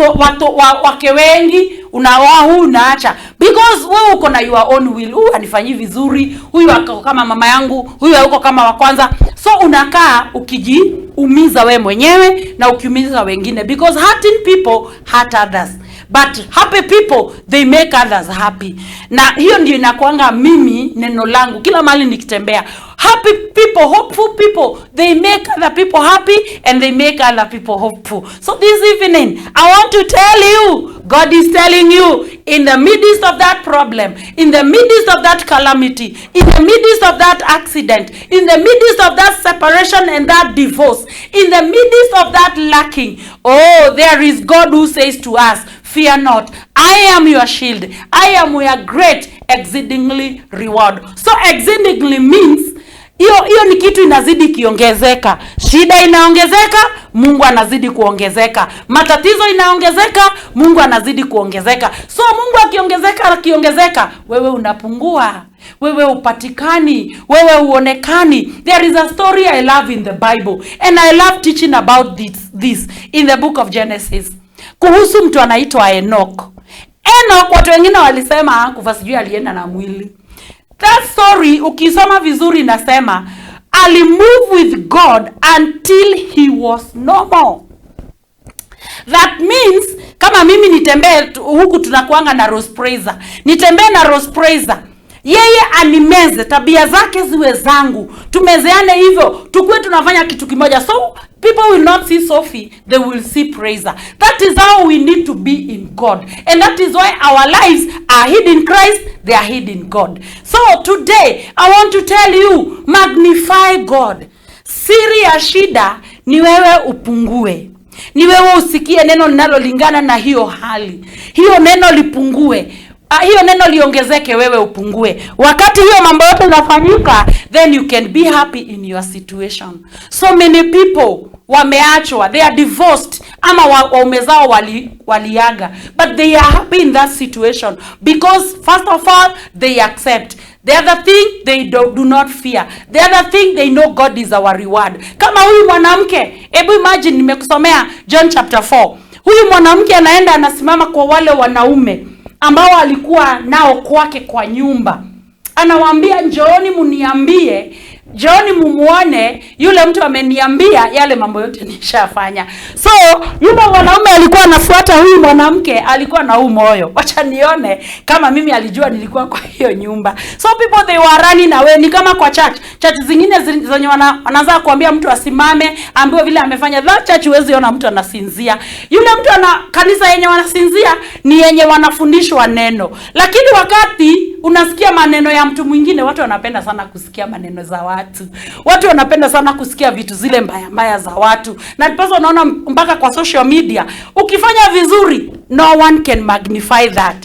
wake wengi? Unaoa huyu, unaacha, because wewe uko na your own will. Huyu anifanyii vizuri, huyu ako kama mama yangu, huyu hayuko kama wa kwanza. So unakaa ukijiumiza we mwenyewe na ukiumiza wengine, because hurting people hurt others, but happy people, they make others happy. Na hiyo ndio inakuanga mimi neno langu kila mahali nikitembea: happy people, hopeful people, they make other people happy and they make other people hopeful. So this evening I want to tell you, God is telling you, in the midst of that problem, in the midst of that calamity, in the midst of that accident, in the midst of that separation and that divorce, in the midst of that lacking, oh, there is God who says to us, "Fear not, I am your shield. I am your great exceedingly reward." So exceedingly means hiyo ni kitu inazidi ikiongezeka. Shida inaongezeka, Mungu anazidi kuongezeka. Matatizo inaongezeka, Mungu anazidi kuongezeka. So Mungu akiongezeka, akiongezeka, wewe unapungua, wewe upatikani, wewe uonekani. There is a story I love in the Bible and I love teaching about this in the book of Genesis, kuhusu mtu anaitwa Enoch. Enoch, watu wengine walisema hakufa, sijui alienda na mwili. That story ukisoma vizuri inasema alimove with God until he was no more. That means kama mimi nitembee huku, tunakuanga na Rose Praiser, nitembee na Rose Praiser, yeye animeze, tabia zake ziwe zangu, tumezeane hivyo, tukuwe tunafanya kitu kimoja. So people will not see Sophie, they will see Praiser. That is how we need to be in God, and that is why our lives are hid in Christ, they are hid in God. So today I want to tell you, magnify God. Siri ya shida ni wewe upungue, ni wewe usikie neno linalolingana na hiyo hali, hiyo neno lipungue. Hiyo neno liongezeke, wewe upungue. Wakati hiyo mambo yote inafanyika, then you can be happy in your situation. So many people wameachwa, they are divorced, ama waume zao waliaga, but they are happy in that situation because first of all they accept. The other thing, they do not fear. The other thing, they know God is our reward. Kama huyu mwanamke, hebu imagine, nimekusomea John chapter 4. Huyu mwanamke anaenda anasimama kwa wale wanaume ambao alikuwa nao kwake kwa nyumba. Anawaambia, njooni muniambie, njooni mumuone yule mtu ameniambia yale mambo yote nishafanya. So yule mwanaume alikuwa anafuata huyu mwanamke, alikuwa na huu moyo, wacha nione kama mimi alijua nilikuwa kwa hiyo nyumba. So people, they were running away. Ni kama kwa church, church zingine zenye wanaanza kuambia mtu asimame ambiwe vile amefanya. That church huwezi ona mtu anasinzia. Yule mtu ana kanisa yenye wanasinzia ni yenye wanafundishwa neno, lakini wakati unasikia maneno ya mtu mwingine, watu wanapenda sana kusikia maneno za watu. Watu wanapenda sana kusikia vitu zile mbaya mbaya za watu, na ndiposa unaona mpaka kwa social media, ukifanya vizuri, no one can magnify that.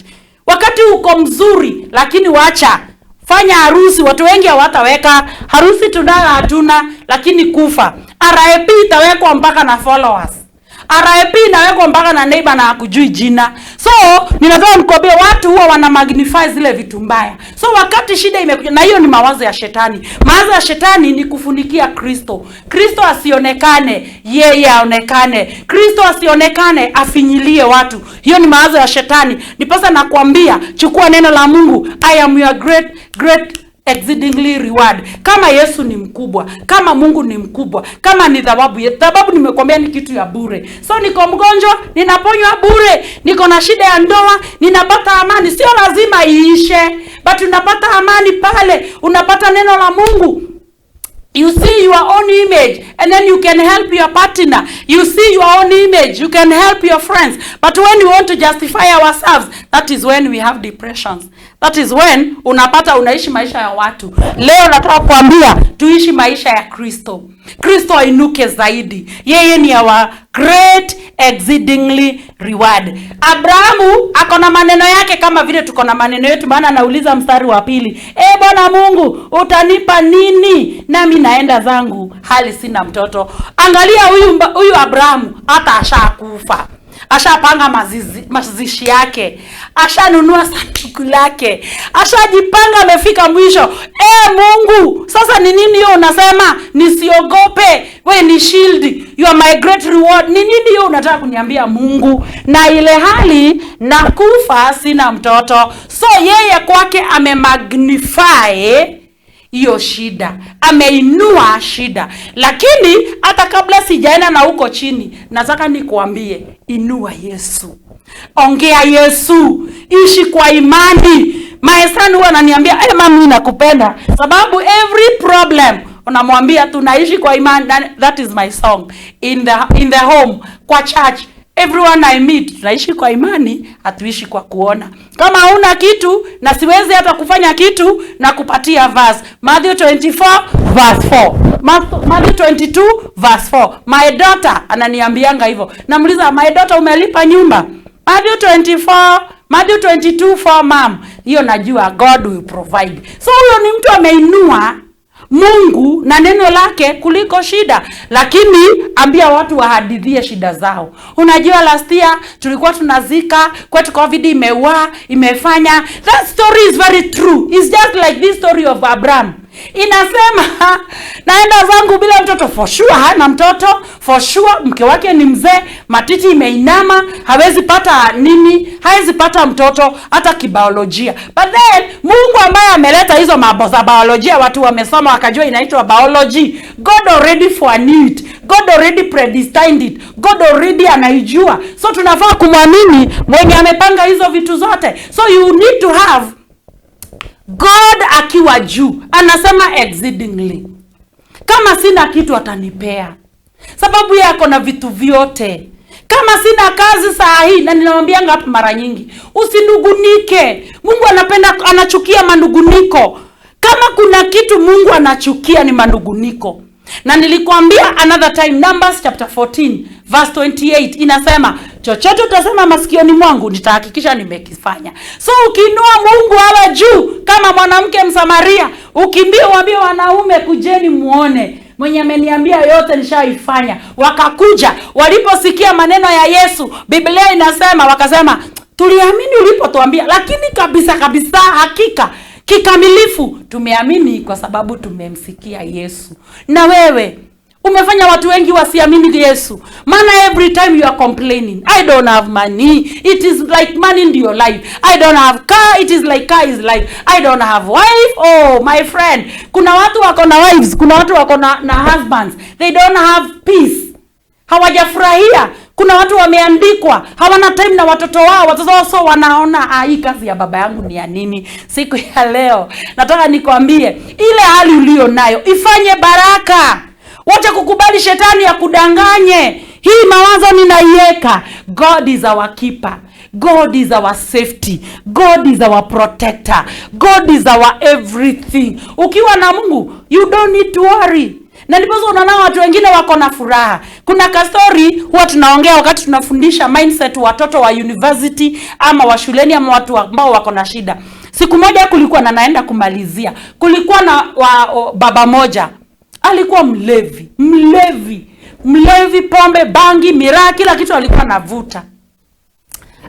Wakati uko mzuri, lakini wacha fanya harusi, watu wengi hawataweka harusi, tunayo hatuna, lakini kufa, RIP itawekwa mpaka na followers. RIP inawekwa mpaka na neighbor na hakujui jina. So ninataka nikwambie, watu huwa wana magnify zile vitu mbaya. So wakati shida imekuja, na hiyo ni mawazo ya shetani. Mawazo ya shetani ni kufunikia Kristo. Kristo asionekane, yeye aonekane. Kristo asionekane, afinyilie watu. Hiyo ni mawazo ya shetani. Ndiposa nakwambia, chukua neno la Mungu. I am your great great exceedingly reward. Kama Yesu ni mkubwa, kama Mungu ni mkubwa, kama ni thawabu, thawabu nimekwambia ni kitu ya bure. So niko mgonjwa, ninaponywa bure. Niko na shida ya ndoa, ninapata amani. Sio lazima iishe, but unapata amani pale, unapata neno la Mungu. You see your own image and then you can help your partner. You see your own image, you can help your friends. But when we want to justify ourselves, that is when we have depressions. That is when unapata unaishi maisha ya watu. Leo nataka kuambia tuishi maisha ya Kristo. Kristo ainuke zaidi. Yeye ni our great exceedingly reward. Abrahamu ako na maneno yake kama vile tuko na maneno yetu, maana anauliza mstari wa pili, "E Bwana Mungu, utanipa nini nami naenda zangu hali sina mtoto?" Angalia huyu Abrahamu hata ashakufa, ashapanga mazishi yake, ashanunua sanduku lake, ashajipanga, amefika mwisho. E Mungu, sasa ni nini hiyo unasema nisiogope? We ni shield, you are my great reward. Ni nini hiyo unataka kuniambia Mungu, na ile hali nakufa sina mtoto? So yeye kwake amemagnify hiyo shida, ameinua shida. Lakini hata kabla sijaenda na huko chini, nataka nikuambie, inua Yesu, ongea Yesu, ishi kwa imani. My son huwa ananiambia, "Eh, mami, nakupenda," sababu every problem unamwambia tunaishi kwa imani. That is my song in the home, kwa church, everyone I meet, tunaishi kwa imani, hatuishi kwa kuona. Kama hauna kitu na siwezi hata kufanya kitu, na kupatia verse Matthew 24 verse 4, Matthew 22 verse 4. My daughter ananiambianga hivyo, namuuliza, "My daughter, umelipa nyumba?" Matthew 24, Matthew 22 4, "Mom, hiyo najua God will provide." So huyo ni mtu ameinua Mungu na neno lake kuliko shida. Lakini ambia watu wahadithie shida zao. "Unajua last year tulikuwa tunazika kwetu, COVID imeua, imefanya." That story is very true. It's just like this story of Abraham. Inasema naenda zangu bila mtoto. For sure hana mtoto, for sure mke wake ni mzee, matiti imeinama, hawezi pata nini, hawezi pata mtoto hata kibiolojia. But then Mungu ambaye ameleta hizo mambo za biolojia, watu wamesoma wakajua inaitwa biology. God already foreknew it. God already predestined it. God already anaijua. So tunafaa kumwamini mwenye amepanga hizo vitu zote. So you need to have God akiwa juu, anasema exceedingly. Kama sina kitu atanipea, sababu yeye ako na vitu vyote. Kama sina kazi saa hii, na ninawambianga hapa mara nyingi, usinungunike. Mungu anapenda, anachukia manunguniko. Kama kuna kitu Mungu anachukia ni manunguniko. Na nilikwambia another time, Numbers chapter 14 verse 28 inasema, "Chochote utasema masikioni mwangu nitahakikisha nimekifanya." So ukiinua Mungu awe juu kama mwanamke Msamaria, ukimbie uambie wanaume, "Kujeni muone mwenye ameniambia yote nishaifanya." Wakakuja, waliposikia maneno ya Yesu, Biblia inasema wakasema, "Tuliamini ulipotuambia, lakini kabisa kabisa, hakika kikamilifu tumeamini kwa sababu tumemsikia Yesu." Na wewe Umefanya watu wengi wasiamini Yesu, maana every time you are complaining, "I don't have money," it is like money in your life. "I don't have car," it is like car is life. "I don't have wife." Oh my friend, kuna watu wako na wives, kuna watu wako na husbands, they don't have peace, hawajafurahia. Kuna watu wameandikwa, hawana time na watoto wao. Watoto wao so wanaona, "Ah, hii kazi ya baba yangu ni ya nini?" Siku ya leo nataka nikwambie, ile hali uliyo nayo ifanye baraka. Wacha kukubali shetani akudanganye. Hii mawazo ninaiweka. God is our keeper. God is our safety. God is our protector. God is our everything. Ukiwa na Mungu, you don't need to worry, na ndiposa unaona watu wengine wako na furaha. Kuna kastori huwa tunaongea wakati tunafundisha mindset watoto wa university ama wa shuleni ama watu ambao wako na shida. Siku moja kulikuwa na, naenda kumalizia, kulikuwa na baba moja alikuwa mlevi, mlevi, mlevi, pombe, bangi, miraa, kila kitu alikuwa anavuta.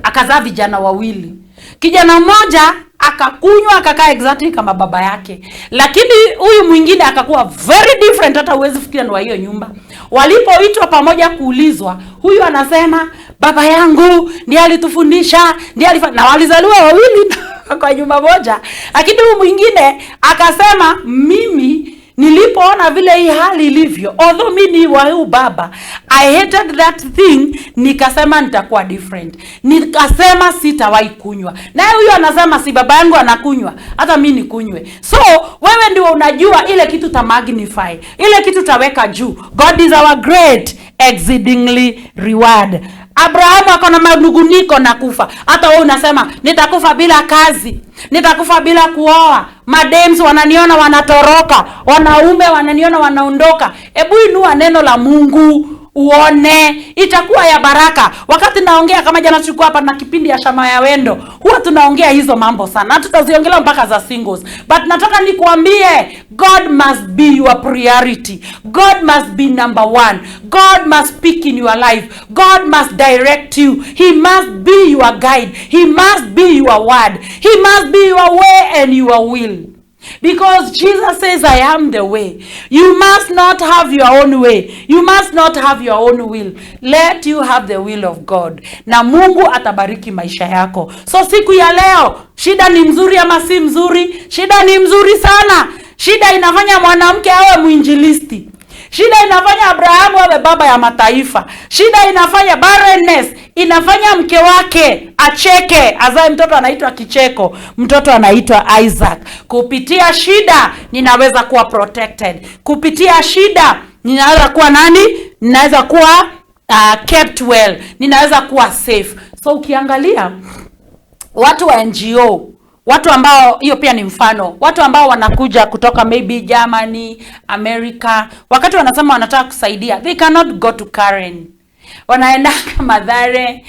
Akazaa vijana wawili. Kijana mmoja akakunywa, akakaa exactly kama baba yake, lakini huyu mwingine akakuwa very different, hata huwezi fikiria ni wa hiyo nyumba. Walipoitwa pamoja kuulizwa, huyu anasema, "Baba yangu ndiye alitufundisha, ndiye na walizaliwa wawili kwa nyumba moja, lakini huyu mwingine akasema, "Mimi nilipoona vile hii hali ilivyo, although mi ni wa huyu baba, I hated that thing, nikasema nitakuwa different, nikasema sitawahi kunywa." Naye huyu anasema, "Si baba yangu anakunywa, hata mi nikunywe." So wewe ndio unajua ile kitu ta magnify, ile kitu taweka juu. God is our great exceedingly reward. Abrahamu ako na manunguniko na kufa. Hata wewe unasema, "Nitakufa bila kazi, nitakufa bila kuoa, madems wananiona wanatoroka, wanaume wananiona wanaondoka." Hebu inua neno la Mungu uone itakuwa ya baraka. Wakati naongea kama jana tulikuwa hapa na kipindi ya Shama ya Wendo, huwa tunaongea hizo mambo sana, tutaziongelea mpaka za singles, but nataka nikuambie, God must be your priority. God must be number one. God must speak in your life. God must direct you. He must be your guide. He must be your word. He must be your way and your will. Because Jesus says, "I am the way." You must not have your own way. You must not have your own will. Let you have the will of God. Na Mungu atabariki maisha yako. So siku ya leo, shida ni mzuri ama si mzuri? Shida ni mzuri sana. Shida inafanya mwanamke awe mwinjilisti. Shida inafanya Abrahamu awe baba ya mataifa. Shida inafanya, barrenness inafanya mke wake acheke, azae mtoto anaitwa Kicheko, mtoto anaitwa Isaac. Kupitia shida ninaweza kuwa protected. Kupitia shida ninaweza kuwa nani? Ninaweza kuwa kept well. Ninaweza kuwa safe. So ukiangalia watu wa NGO, watu ambao, hiyo pia ni mfano, watu ambao wanakuja kutoka maybe Germany, America, wakati wanasema wanataka kusaidia, they cannot go to Karen, wanaenda Mathare,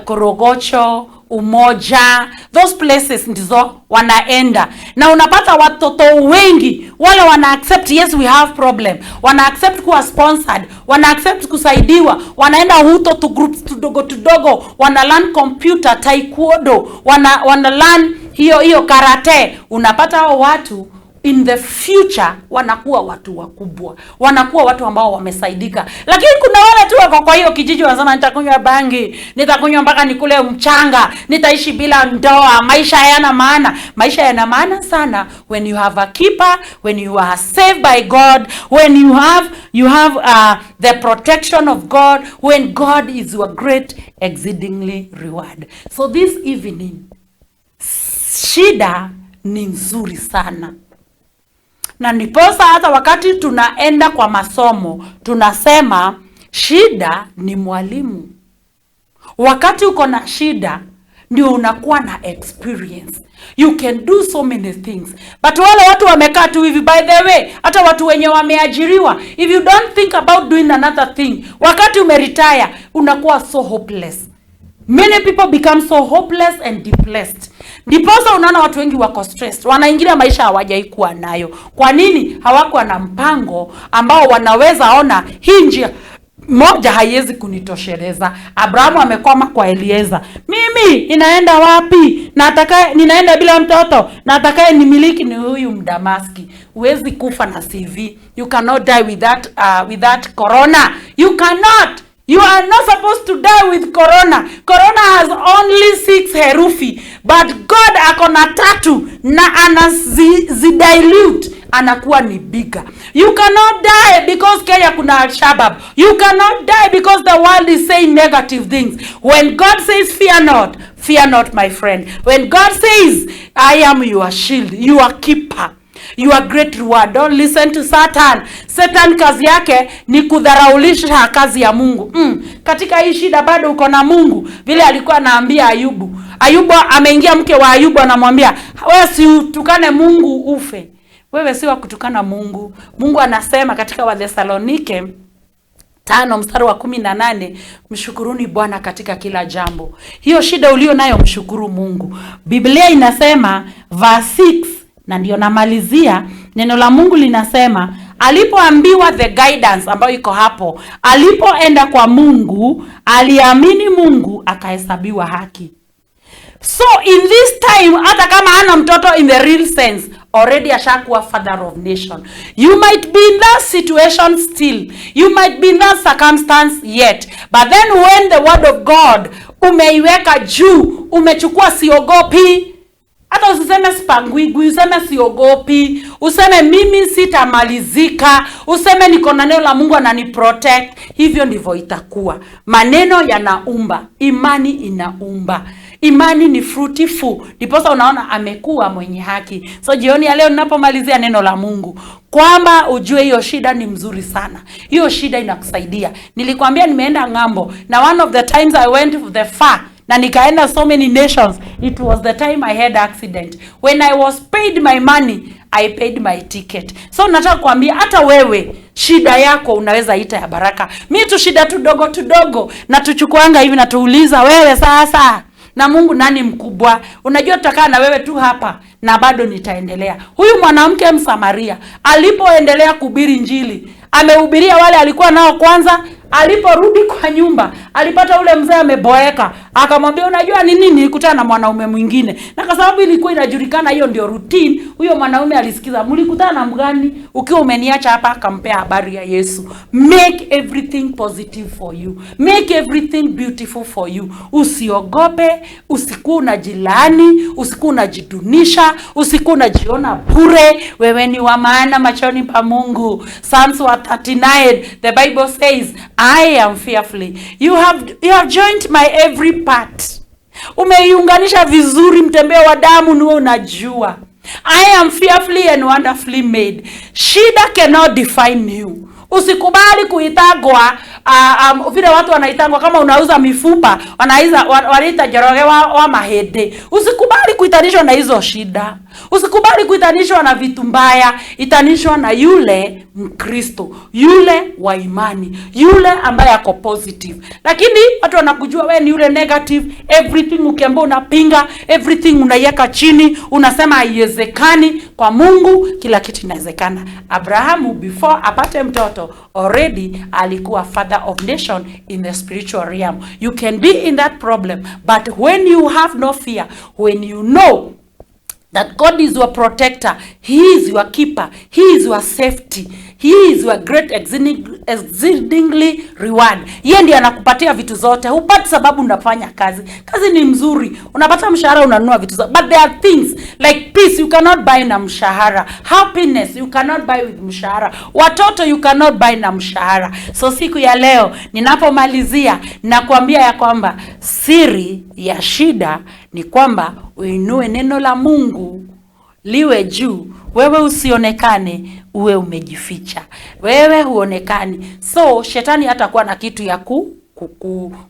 Korogocho, Umoja, those places ndizo wanaenda, na unapata watoto wengi wale wana accept, yes, we have problem, wana accept kuwa sponsored, wana accept kusaidiwa, wanaenda huto tu groups tudogo tudogo, wana learn computer, taekwondo, wana learn hiyo hiyo karate. Unapata hao watu in the future wanakuwa watu wakubwa, wanakuwa watu ambao wamesaidika. Lakini kuna wale tu wako kwa hiyo kijiji wanasema, "Nitakunywa bangi, nitakunywa mpaka nikule mchanga, nitaishi bila ndoa, maisha hayana maana." Maisha yana maana sana when you have a keeper, when you are saved by God, when you have the protection of God, when God is your great exceedingly reward. So this evening, shida ni nzuri sana, na ndiposa hata wakati tunaenda kwa masomo tunasema shida ni mwalimu. Wakati uko na shida ndio unakuwa na experience, you can do so many things. But wale watu wamekaa tu hivi, by the way, hata watu wenye wameajiriwa, if you don't think about doing another thing, wakati umeretire unakuwa so hopeless. Many people become so hopeless and depressed. Ndiposa unaona watu wengi wako stressed, wanaingilia maisha hawajai kuwa nayo. Kwa nini? Hawakuwa na mpango ambao wanaweza ona hii njia moja haiwezi kunitosheleza. Abrahamu amekwama kwa Elieza. Mimi ninaenda wapi? Na atakaye, ninaenda bila mtoto, na atakaye nimiliki ni huyu Mdamaski. Huwezi kufa na CV. You cannot die with that corona. You cannot. You are not supposed to die with corona. Corona has only 6 herufi, but God ako na 3 na anazidilute, anakuwa ni bigger. You cannot die because Kenya kuna Al-Shabaab. You cannot die because the world is saying negative things. When God says fear not, fear not, my friend. When God says I am your shield, your keeper, your great reward. Don't listen to Satan. Satan kazi yake ni kudharaulisha kazi ya Mungu. Katika hii shida bado uko na Mungu. Vile alikuwa anaambia Ayubu. Ayubu ameingia, mke wa Ayubu anamwambia, wewe si utukane Mungu ufe. Wewe si wa kutukana Mungu. Mungu anasema katika Wathesalonike 5 mstari wa 18, mshukuruni Bwana katika kila jambo. Hiyo shida ulio nayo mshukuru Mungu. Biblia inasema verse 6, na ndio namalizia, neno la Mungu linasema alipoambiwa the guidance ambayo iko hapo, alipoenda kwa Mungu, aliamini Mungu akahesabiwa haki. So in this time, hata kama hana mtoto in the real sense, already ashakuwa father of nation. You might be in that situation still. You might be in that circumstance yet. But then when the word of God umeiweka juu, umechukua siogopi. Hata usiseme sipangwigwi, useme siogopi, useme mimi sitamalizika, useme niko na neno la Mungu ananiprotect. Hivyo ndivyo itakuwa. Maneno yanaumba, imani inaumba. Imani ni fruitful. Ndiposa unaona amekuwa mwenye haki. So jioni ya leo ninapomalizia neno la Mungu, kwamba ujue hiyo shida ni mzuri sana. Hiyo shida inakusaidia. Nilikwambia nimeenda ng'ambo, na one of the times I went to the far, na nikaenda so many nations, it was the time I had accident. When I was paid my money, I paid my ticket. So nataka kuambia hata wewe shida yako unaweza ita ya baraka. Mi tu shida tudogo tudogo na tuchukuanga hivi na tuuliza wewe sasa na Mungu nani mkubwa? Unajua tutakaa na wewe tu hapa na bado nitaendelea. Huyu mwanamke Msamaria alipoendelea kuhubiri Injili, amehubiria wale alikuwa nao kwanza. Aliporudi kwa nyumba alipata ule mzee ameboeka, akamwambia unajua ni nini, nilikutana na mwanaume mwingine. Na kwa sababu ilikuwa inajulikana hiyo ndio routine, huyo mwanaume alisikiza, mlikutana na mgani ukiwa umeniacha hapa? Akampea habari ya Yesu. Make everything positive for you, make everything beautiful for you. Usiogope, usikuwa unajilaani, usikuwa unajidunisha, usikuwa unajiona bure. Wewe ni wa maana machoni pa Mungu. Psalms 39, the Bible says, I am fearfully. You have joined my every part. Umeiunganisha vizuri, mtembeo wa damu niwe unajua. I am fearfully and wonderfully made. Shida cannot define you. Usikubali kuitagwa vile watu wanaitangwa, kama unauza mifupa wanaita Njoroge wa mahende. Usikubali kuitanishwa na hizo shida. Usikubali kuitanishwa na vitu mbaya. Itanishwa na yule Mkristo, yule wa imani, yule ambaye ako positive. Lakini watu wanakujua wewe ni yule negative. Everything ukiambiwa unapinga, everything unaiweka chini, unasema haiwezekani. Kwa Mungu kila kitu inawezekana. Abrahamu before apate mtoto already alikuwa father of nation in the spiritual realm. You can be in that problem, but when you have no fear, when you know that God is your protector, He is your keeper, He is your safety, He is your great exceedingly reward. Yeye ndiye anakupatia vitu zote. Hupati sababu unafanya kazi. Kazi ni mzuri. Unapata mshahara, unanunua vitu zote. But there are things like peace you cannot buy na mshahara. Happiness you cannot buy with mshahara. Watoto you cannot buy na mshahara. So siku ya leo ninapomalizia nakwambia ya kwamba siri ya shida ni kwamba uinue neno la Mungu liwe juu, wewe usionekane, uwe umejificha. Wewe huonekani. So shetani hatakuwa na kitu ya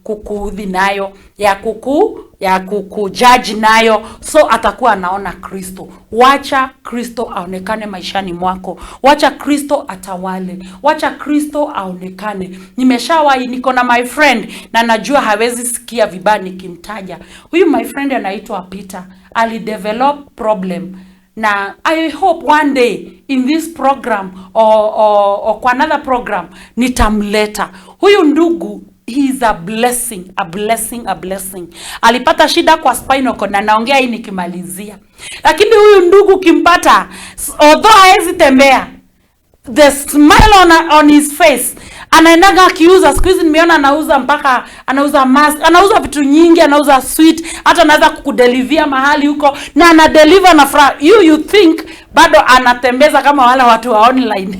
kukuudhi nayo, ya kukujudge nayo. So atakuwa anaona Kristo. Wacha Kristo aonekane maishani mwako. Wacha Kristo atawale. Wacha Kristo aonekane. Nimeshawahi, niko na my friend na najua hawezi sikia vibaya nikimtaja. Huyu my friend anaitwa Peter. Alidevelop problem. Na I hope one day in this program or kwa another program nitamleta. Huyu ndugu He is a blessing, a blessing, a blessing. Alipata shida kwa spinal cord, na naongea hii nikimalizia. Lakini huyu ndugu ukimpata, although haezi tembea, the smile on his face, anaendaga akiuza. Siku hizi nimeona anauza, mpaka anauza mask, anauza vitu nyingi, anauza sweet, hata anaweza kukudeliveria mahali huko na anadeliver na furaha. You think bado anatembeza kama wale watu wa online,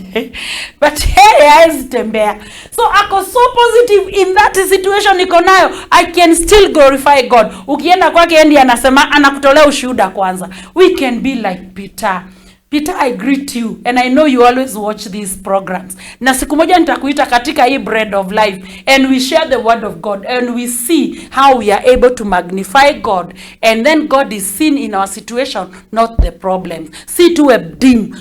but hey, haezi tembea. So ako so positive in that situation iko nayo, "I can still glorify God." Ukienda kwake, ndiye anasema, anakutolea ushuhuda kwanza. We can be like Peter. Peter, I greet you and I know you always watch these programs. Na siku moja nitakuita katika hii Bread of Life and we share the word of God and we see how we are able to magnify God, and then God is seen in our situation, not the problems. Si tuwe dim,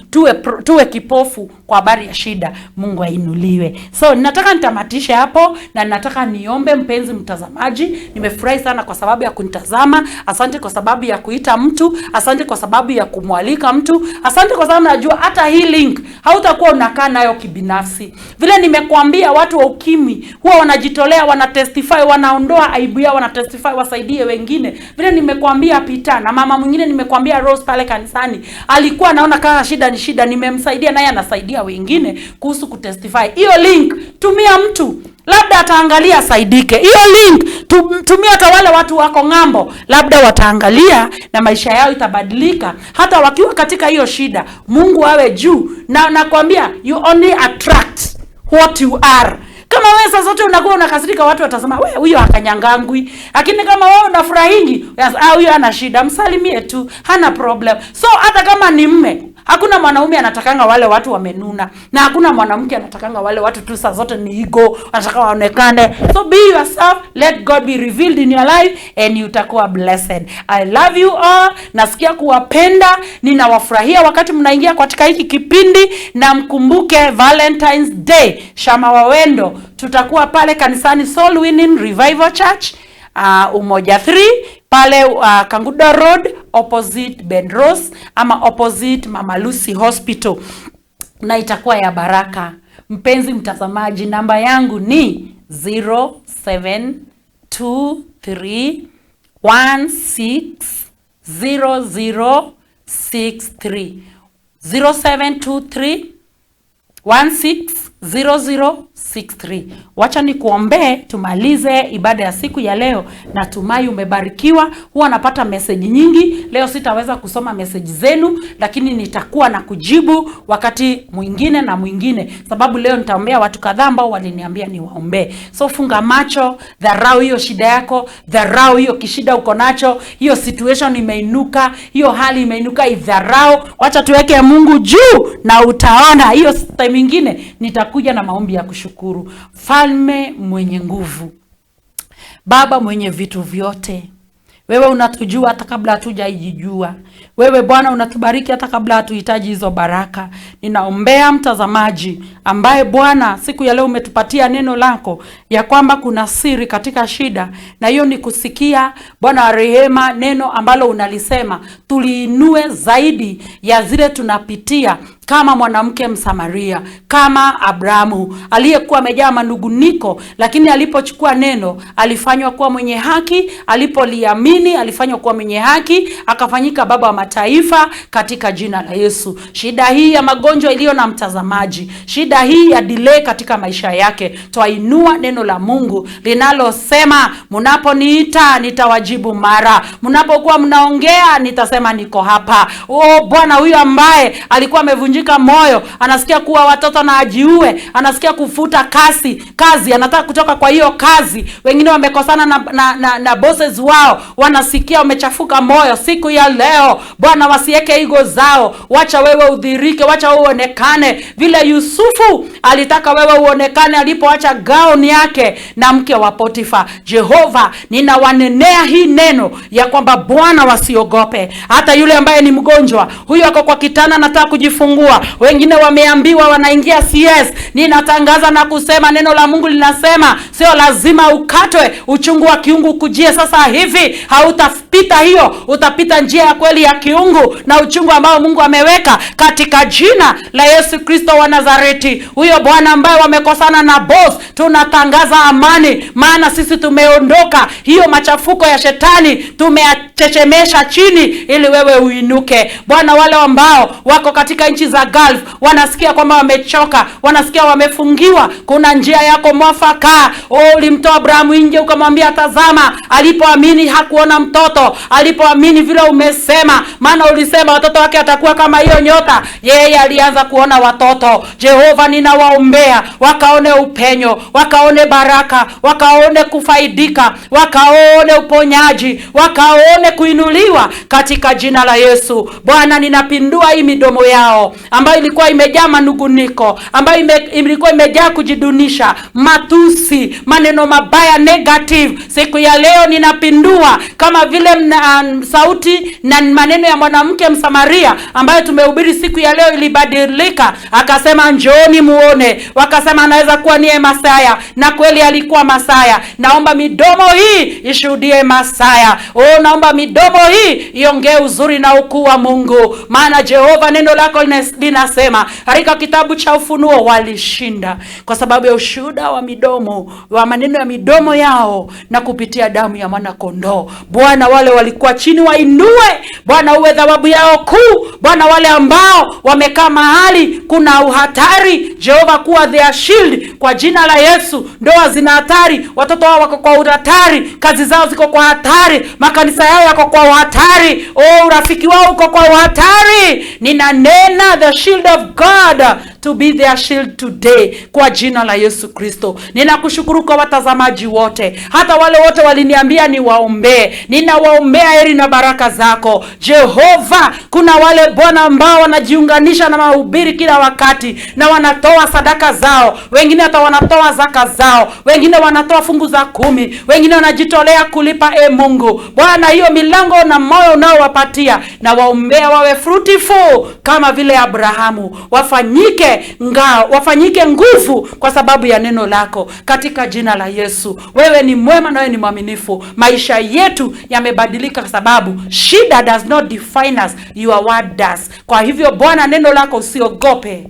tuwe kipofu kwa habari ya shida, Mungu ainuliwe. So nataka nitamatishe hapo na nataka niombe. Mpenzi mtazamaji, nimefurahi sana kwa sababu ya kunitazama. Asante kwa sababu ya kuita mtu, asante kwa sababu ya kumwalika mtu, asante kwa sababu najua hata hii link hautakuwa unakaa nayo kibinafsi. Vile nimekuambia, watu wa ukimwi huwa wanajitolea, wanatestify, wanaondoa aibu yao, wanatestify wasaidie wengine. Vile nimekuambia Peter na mama mwingine, nimekuambia Rose pale kanisani, alikuwa anaona kama shida ni shida, nimemsaidia naye anasaidia wengine kuhusu kutestify. Hiyo link tumia mtu, labda ataangalia asaidike. Hiyo link tumia hata wale watu wako ng'ambo, labda wataangalia na maisha yao itabadilika, hata wakiwa katika hiyo shida. Mungu awe juu, na nakwambia, you only attract what you are. Kama wewe saa zote unakuwa unakasirika, watu watasema, "We, huyo hakanyangangwi." Lakini kama wewe unafurahingi, "Ah, huyo ana shida, msalimie tu, hana problem." So hata kama ni mme, hakuna mwanaume anatakanga wale watu wamenuna, na hakuna mwanamke anatakanga wale watu tu saa zote ni ego, anataka waonekane. So be yourself, let God be revealed in your life and utakuwa blessed. I love you all, nasikia kuwapenda, ninawafurahia wakati mnaingia katika hiki kipindi, na mkumbuke Valentine's Day, Shama Wawendo, tutakuwa pale kanisani Soul Winning Revival Church, Umoja 3 pale Kangundo Road, opposite Ben Rose ama opposite Mama Lucy Hospital, na itakuwa ya baraka. Mpenzi mtazamaji, namba yangu ni 0723 160063, 0723 160063. Wacha nikuombee tumalize ibada ya siku ya leo. Natumai umebarikiwa. Huwa napata meseji nyingi. Leo sitaweza kusoma meseji zenu, lakini nitakuwa na kujibu wakati mwingine na mwingine, sababu leo nitaombea watu kadhaa ambao waliniambia niwaombee. So funga macho, dharau hiyo shida yako, dharau hiyo kishida uko nacho, hiyo situation imeinuka, hiyo hali imeinuka, idharau. Wacha tuweke Mungu juu na utaona hiyo time ingine nitakuja na maombi ya kushukuru. Mfalme mwenye nguvu, Baba mwenye vitu vyote, wewe unatujua hata kabla hatujajijua. Wewe Bwana unatubariki hata kabla hatuhitaji hizo baraka. Ninaombea mtazamaji ambaye Bwana siku ya leo umetupatia neno lako ya kwamba kuna siri katika shida, na hiyo ni kusikia Bwana wa rehema, neno ambalo unalisema tuliinue zaidi ya zile tunapitia, kama mwanamke Msamaria, kama Abrahamu aliyekuwa amejaa manunguniko, lakini alipochukua neno alifanywa kuwa mwenye haki, alipoliamini alifanywa kuwa mwenye haki, akafanyika baba wa mataifa katika jina la Yesu. Shida hii ya magonjwa iliyo na mtazamaji, shida hii ya delay katika maisha yake, twainua neno la Mungu linalosema, "Mnaponiita nitawajibu mara, mnapokuwa mnaongea nitasema niko hapa." Oh Bwana, huyu ambaye alikuwa amevunjika moyo, anasikia kuwa watoto na ajiue, anasikia kufuta kazi, anataka kutoka kwa hiyo kazi. Wengine wamekosana na bosses wao, wanasikia wamechafuka moyo. Siku ya leo Bwana, wasiweke ego zao, wacha wewe udhihirike, wacha wewe uonekane vile Yusufu alitaka wewe uonekane alipoacha gauni yake na mke wa Potifa. Jehova, ninawanenea hii neno ya kwamba Bwana wasiogope. Hata yule ambaye ni mgonjwa, huyo ako kwa kitanda anataka kujifungua. wamefungua, wengine wameambiwa wanaingia CS. Ninatangaza na kusema neno la Mungu linasema sio lazima ukatwe, uchungu wa kiungu ukujie sasa hivi. Hautapita hiyo, utapita njia ya kweli ya kiungu na uchungu ambao Mungu ameweka katika jina la Yesu Kristo wa Nazareti. Huyo bwana ambaye wamekosana na boss, tunatangaza amani, maana sisi tumeondoka hiyo machafuko ya shetani, tumeyachechemesha chini ili wewe uinuke. Bwana, wale ambao wako katika nchi za Gulf wanasikia kwamba wamechoka, wanasikia wamefungiwa, kuna njia yako mwafaka. Oh, ulimtoa Abrahamu nje ukamwambia tazama, alipoamini hakuona mtoto, alipoamini vile umesema, maana ulisema watoto wake atakuwa kama hiyo nyota, yeye alianza kuona watoto. Jehova, ninawaombea wakaone upenyo, wakaone baraka, wakaone kufaidika, wakaone uponyaji, wakaone kuinuliwa katika jina la Yesu. Bwana, ninapindua hii midomo yao ambayo ilikuwa imejaa manunguniko, ambayo ilikuwa imejaa kujidunisha, matusi, maneno mabaya negative. Siku ya leo ninapindua kama vile sauti na maneno ya mwanamke Msamaria ambayo tumehubiri siku ya leo ilibadilika, akasema njooni muone. Wakasema anaweza kuwa niye Masaya, na kweli alikuwa Masaya. Naomba midomo hii ishuhudie Masaya. Oh, naomba midomo hii iongee uzuri na ukuu wa Mungu, maana Jehova neno lako linasema katika kitabu cha Ufunuo, walishinda kwa sababu ya ushuhuda wa midomo wa maneno ya midomo yao na kupitia damu ya mwana kondoo. Bwana, wale walikuwa chini wainue. Bwana, uwe thawabu yao kuu. Bwana, wale ambao wamekaa mahali kuna uhatari, Jehova kuwa their shield kwa jina la Yesu. Ndoa zina hatari, watoto wao wako kwa uhatari, kazi zao ziko kwa hatari, makanisa yao yako kwa uhatari, oh, urafiki wao uko kwa uhatari. Ninanena the shield of God to be their shield today kwa jina la Yesu Kristo. Ninakushukuru kwa watazamaji wote, hata wale wote waliniambia niwaombee, ninawaombea heri na baraka zako Jehova. Kuna wale Bwana ambao wanajiunganisha na mahubiri kila wakati na wanatoa sadaka zao, wengine hata wanatoa zaka zao, wengine wanatoa fungu za 10, wengine wanajitolea kulipa. E Mungu Bwana, hiyo milango na moyo unaowapatia, na waombea wawe fruitful kama vile Abrahamu, wafanyike ngao, wafanyike nguvu kwa sababu ya neno lako, katika jina la Yesu. Wewe ni mwema na wewe ni mwaminifu. Maisha yetu yamebadilika kwa sababu shida does not define us, your word does. Kwa hivyo Bwana, neno lako usiogope.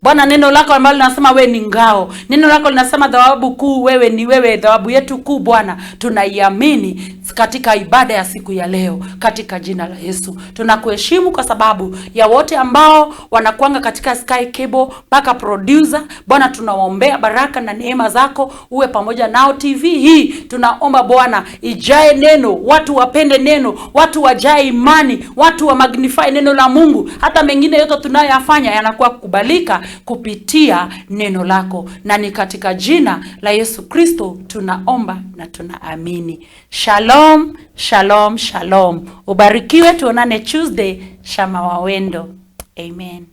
Bwana, neno lako ambalo linasema wewe ni ngao, neno lako linasema thawabu kuu wewe ni wewe, thawabu yetu kuu Bwana, tunaiamini katika ibada ya siku ya leo, katika jina la Yesu. Tunakuheshimu kwa sababu ya wote ambao wanakuanga katika Sky Cable mpaka producer. Bwana, tunawaombea baraka na neema zako uwe pamoja nao. TV hii tunaomba Bwana ijae neno, watu wapende neno, watu wajae imani, watu wa magnify neno la Mungu. Hata mengine yote tunayoyafanya yanakuwa kukubalika kupitia neno lako, na ni katika jina la Yesu Kristo tunaomba na tunaamini. Shalom, shalom, shalom. Ubarikiwe, tuonane Tuesday. Shama Wawendo. Amen.